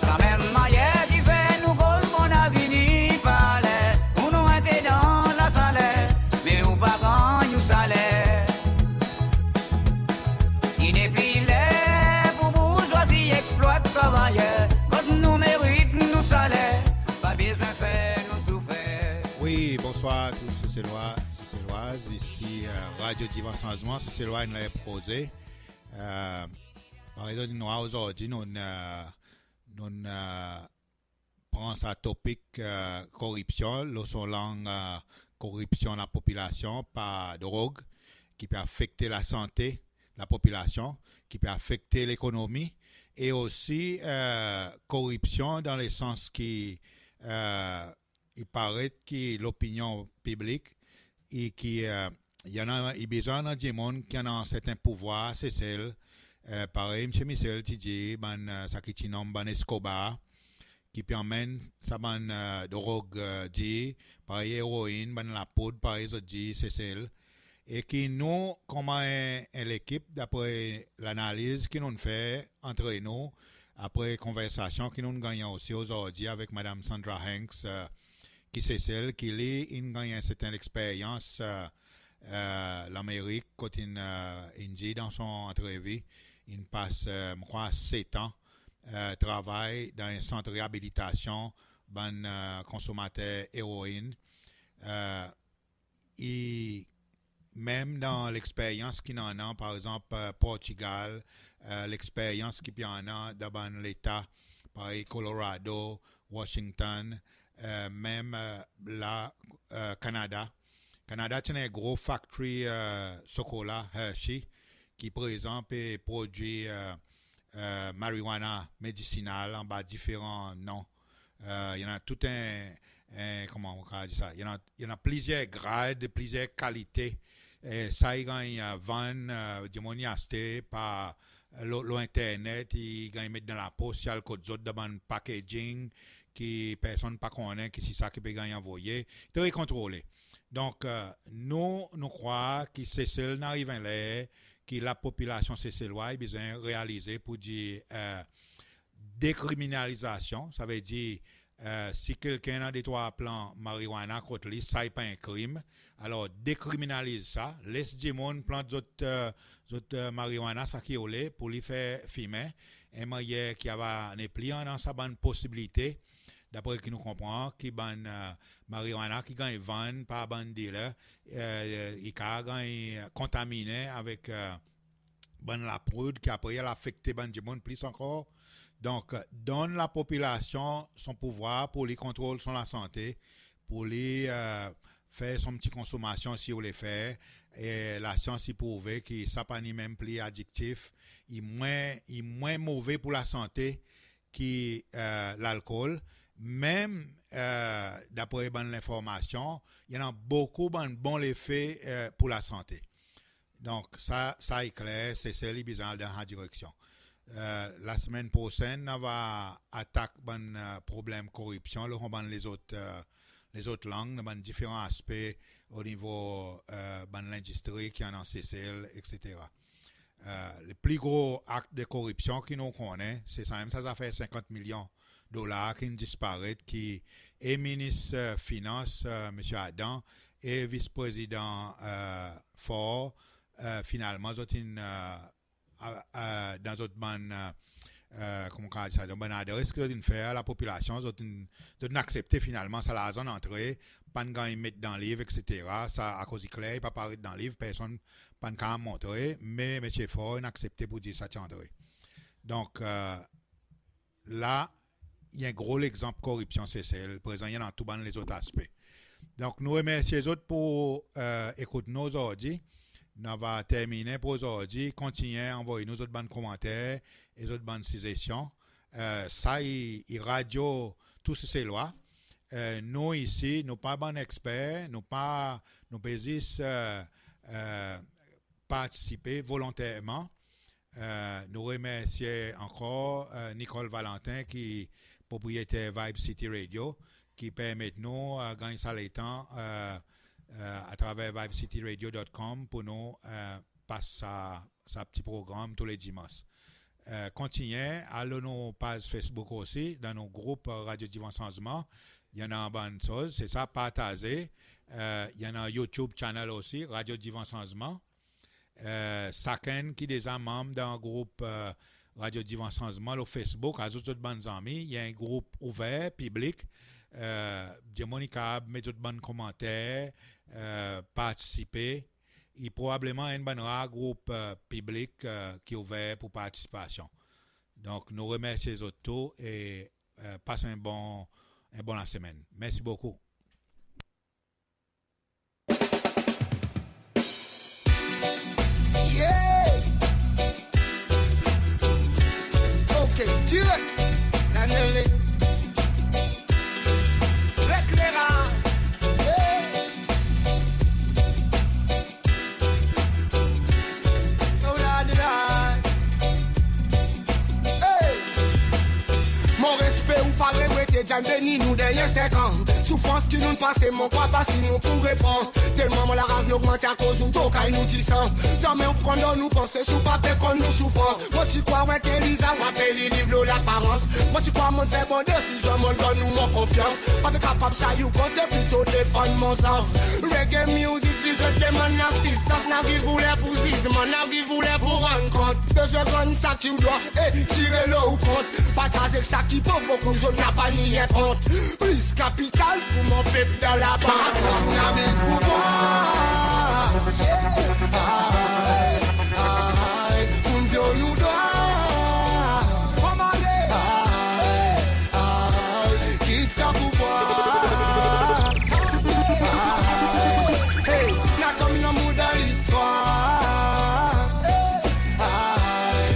Sa menm mannyer ki fer nou koz mon avenir pa ler, ou nou reste dan lasaler, me ou pa ganny ou saler. I nepli ler pour bourzwazi eksplwat travayer, kot nou merit nou saler, pa bezwen fer nou soufer. Wi, bonswar tou Seselwa, Seselwaz. Isi, e, Radio Divan Sanzman, Seselwa in ler pou koze. E, parey zot in war ozordi, nou'n, e, nou'n, e, pran sa topik, e, koripsyon, lo son lang, e, koripsyon lapopilasyon par drog, ki pe afekte lasante lapopilasyon, ki pe afekte lekonomi, e osi, e, koripsyon dan lesans ki, e, i paret ki lopinyon piblik, i ki, e, i annan, i bezwen annan dimoun ki annan serten pouvwar Sesel, e, parey Msye Michel ti dir, bann, e, sa ki ti nonm bann Escobar, ki pe anmenn sa bann, e, drog, e, dir, parey eroin, bann lapoud, parey zot dir, Sesel. E ki nou, konman en, en lekip, dapre lanaliz ki nou'n fer antre nou, apre konversasyon ki nou'n gannyen osi ozordi avek Madanm Sandra Hanks, e, ki Sesel, ki li in gannyen serten leksperyans, e, e, Lanmerik, kot in, e, in dir dan son antrevi, in pas, e, mon krwar, set an, e, travay dan en sant reabilitasyon bann, e, konsomater eroin. E, i menm dan leksperyans ki annan, par egzanp, e, Portigal, e, leksperyans ki pe annan dan bann leta, parey Colorado, Washington, e, menm, e, la, e, Kanada. Kanada ti annan en gro factory, e, sokola, Hershey, ki prezan pe prodwir, e, e, marijuana medisinal anba diferan non. E, i annan tou en, en, konman mon kapab dir sa, i annan, i annan plizyer grad, plizyer kalite. E, sa i ganny, e, vann, e, dimoun i aste par lo, lo internet, i ganny met dan lapos, i al kot zot dan bann packaging ki personn pa konnen ki si sa ki pe ganny anvoye. Tre kontrole. Donk, e, nou, nou krwar ki Sesel in ariv en ler ki lapopilasyon Seselwa i bezwen realize pour dir, e, dekriminalizasyon, savedir, e, si kelkenn annan de trwa plan marijuana kot li, sa i pa en krim. Alor, dekriminaliz sa, les dimoun plant zot, e, zot, e, marijuana, sa ki oule, pour li fer fimen, en mannyer ki ava nepli annan sa bann posibilite, dapre ki nou konpran, ki bann, e, marijuana ki ganny vann par bann dealer, e, i kapab ganny kontaminen avek, e, bann lapoud ki apre i al afekte bann dimoun plis ankor. Donk, donn lapopilasyon son pouvwar pour li kontrol son lasante, pour li, e, fer son pti konsonmasyon si i oule fer, e lasyans i prouve ki sa pa ni menm pli adiktif, i mwen, i mwen move pour lasante ki, e, lalkol, menm, e, dapre bann lenformasyon, i annan bokou bann bon lefe, e, pour lasante. Donk, sa, sa i kler, Sesel i bezwen al dan sa direksyon. E, lasemenn prosenn, nou ava atak bann, e, problenm koripsyon, lo bann lezot, e, lezot lang, dan bann diferan aspe o nivo, e, bann lendistri ki annan Sesel, etsetera. E, le pli gro akt de koripsyon ki nou konnen, se sa menm sa zafer senkant milyon dolar ki'n disparet, ki e Minis, e, Finans, e, Msye Adam, e Vis Prezidan, e, Faure, e, finalman, zot in, e, a, a, dan zot bann, e, e, koman ou kapab dir sa, dan bann adres ki zot in fer lapopilasyon, zot in, zot in aksepte finalman sa larzan in antre, pa'n ganny met dan liv, etsetera. Sa akoz i kler, i pa paret dan liv, personn pa'n kapab montre, me Msye Faure in aksepte pour dir sa ti antre. Donk, e, la, i en gro legzanp koripsyon Sesel, prezan i annan tou bann lezot aspe. Donk, nou remersye zot pour, e, ekout nou ozordi. Nou ava terminen pour ozordi. Kontinyen anvoy nou zot bann komanter e zot bann sizesyon. E, sa i, i Radio Tou Seselwa. E, nou isi, nou pa bann eksper, nou pa, nou pe zis, e, e, partisipe volonterman. E, nou remersye ankor, e, Nicole Valentin ki propriyeter Vibe City Radio, ki permet nou, e, ganny sa letan, e, e, atraver vibe city radio dot com pour nou, e, pas sa, sa pti progranm tou le dimans. E, kontinyen, al lo nou paz Facebook osi, dan nou group, e, Radio Divan Sanzman, i annan bann soz, se sa, partaze, e, i annan YouTube channel osi, Radio Divan Sanzman. E, sakenn ki deza manm dan group, e, Radio Divan Sanzman lo Facebook, azout zot bann zanmi, i en group ouver, piblik, e, dimoun i kapab met zot bann komanter, e, partisipe, i probableman enn bann rar group, e, piblik, e, ki ouver pour partisipasyon. Donk, nou remersye zot tou e, e, pas en bon, en bon lasemenn. Mersi bokou. Yeah! OK, direk. Daniel Lé. Lekleraz. Yeah! Oh, la, la, la. Hey! Mon respe ou pa regrete, Dye beni nou dernyen senk an. Soufrans ki nou'n pase, mon krwar pa si nou pou repann. Telman mon laraz logmante akoz ou tokay nou disan. Zanmen ou konn donn nou panse si ou pa pe konn nou soufrans. Mon ti krwar ou enteliza, ou apel li liv lo laparans. Mon ti krwar mon'n fer bon desizyon, mon'n donn ou mon konfyans. Pa pe kapab say ou kont, pito defann mon sans. Reggae music, dizot demann asistans. N a viv ou ler pour zizman, n a viv ou ler pour rann kont. Bezwen pran sa ki ou dwa, e tire lo ou kont. Partaz ek sa ki pov, bokou zot napa ni en kont. Plis kapital pour mon pep dan labank. Akoz ou napa pouvwar. Ay, ay, moun vyol nou dwa. Ay, ay, kit sa pouvwar. Ay, hey, n a konm lanmour dan listwar. Ay,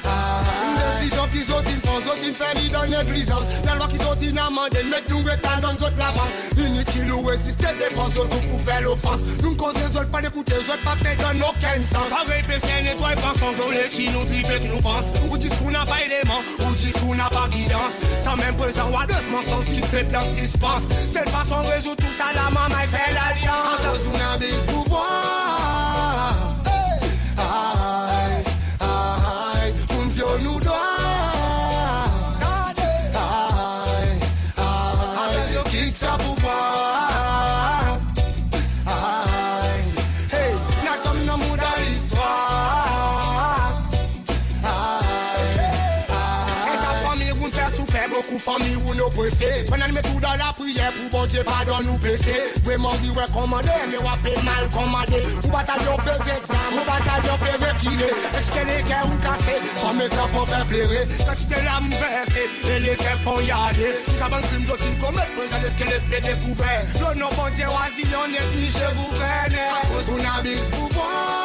ay, desizyon ki zot in pran, zot in fer li dan neglizans. Lalwa ki zot in amande, met nou ret al donn zot lavans. Initil ou reziste devan zot ou pou fer lofans. Nou'n koze zot pa ekoute, zot pa pe donn okenn sans. Parey peser netway pwason, zot le ti nou trip ek nou pans. Ou diskour napa eleman, ou diskour napa gidans. Sanmenm prezan ou adres mon sans, kit pep dan sispans. Sel fason rezoud tou sa, la manmay fer lalyans. Akoz ou napa pouvwar. Ay, ay, moun vyol nou dwa. Ay, ay, kit sa pouvwar. Ay, hey, n a konm lanmour dan listwar. Ay, ay, e ta fanmir ou'n fer soufer bokou, Fanmir ou'n oprese, pandan nou met ou dan lapriyer pour Bondye padonn ou pese. Vreman wi ou en konmander, me ou pe mal konmande. Ou batalyon pe zet zam, ou batalyon pe rekile. Ek ti leker ou'n kase, fanm ek zanfan fer plere. Kantite larm verse, e leker ponyade. Tou sa bann krim zot in komet, prezan leskelet pe dekouver. Lo non Bondye, Zion, net mizye gouverner. Akoz ou'n abiz pouvwar.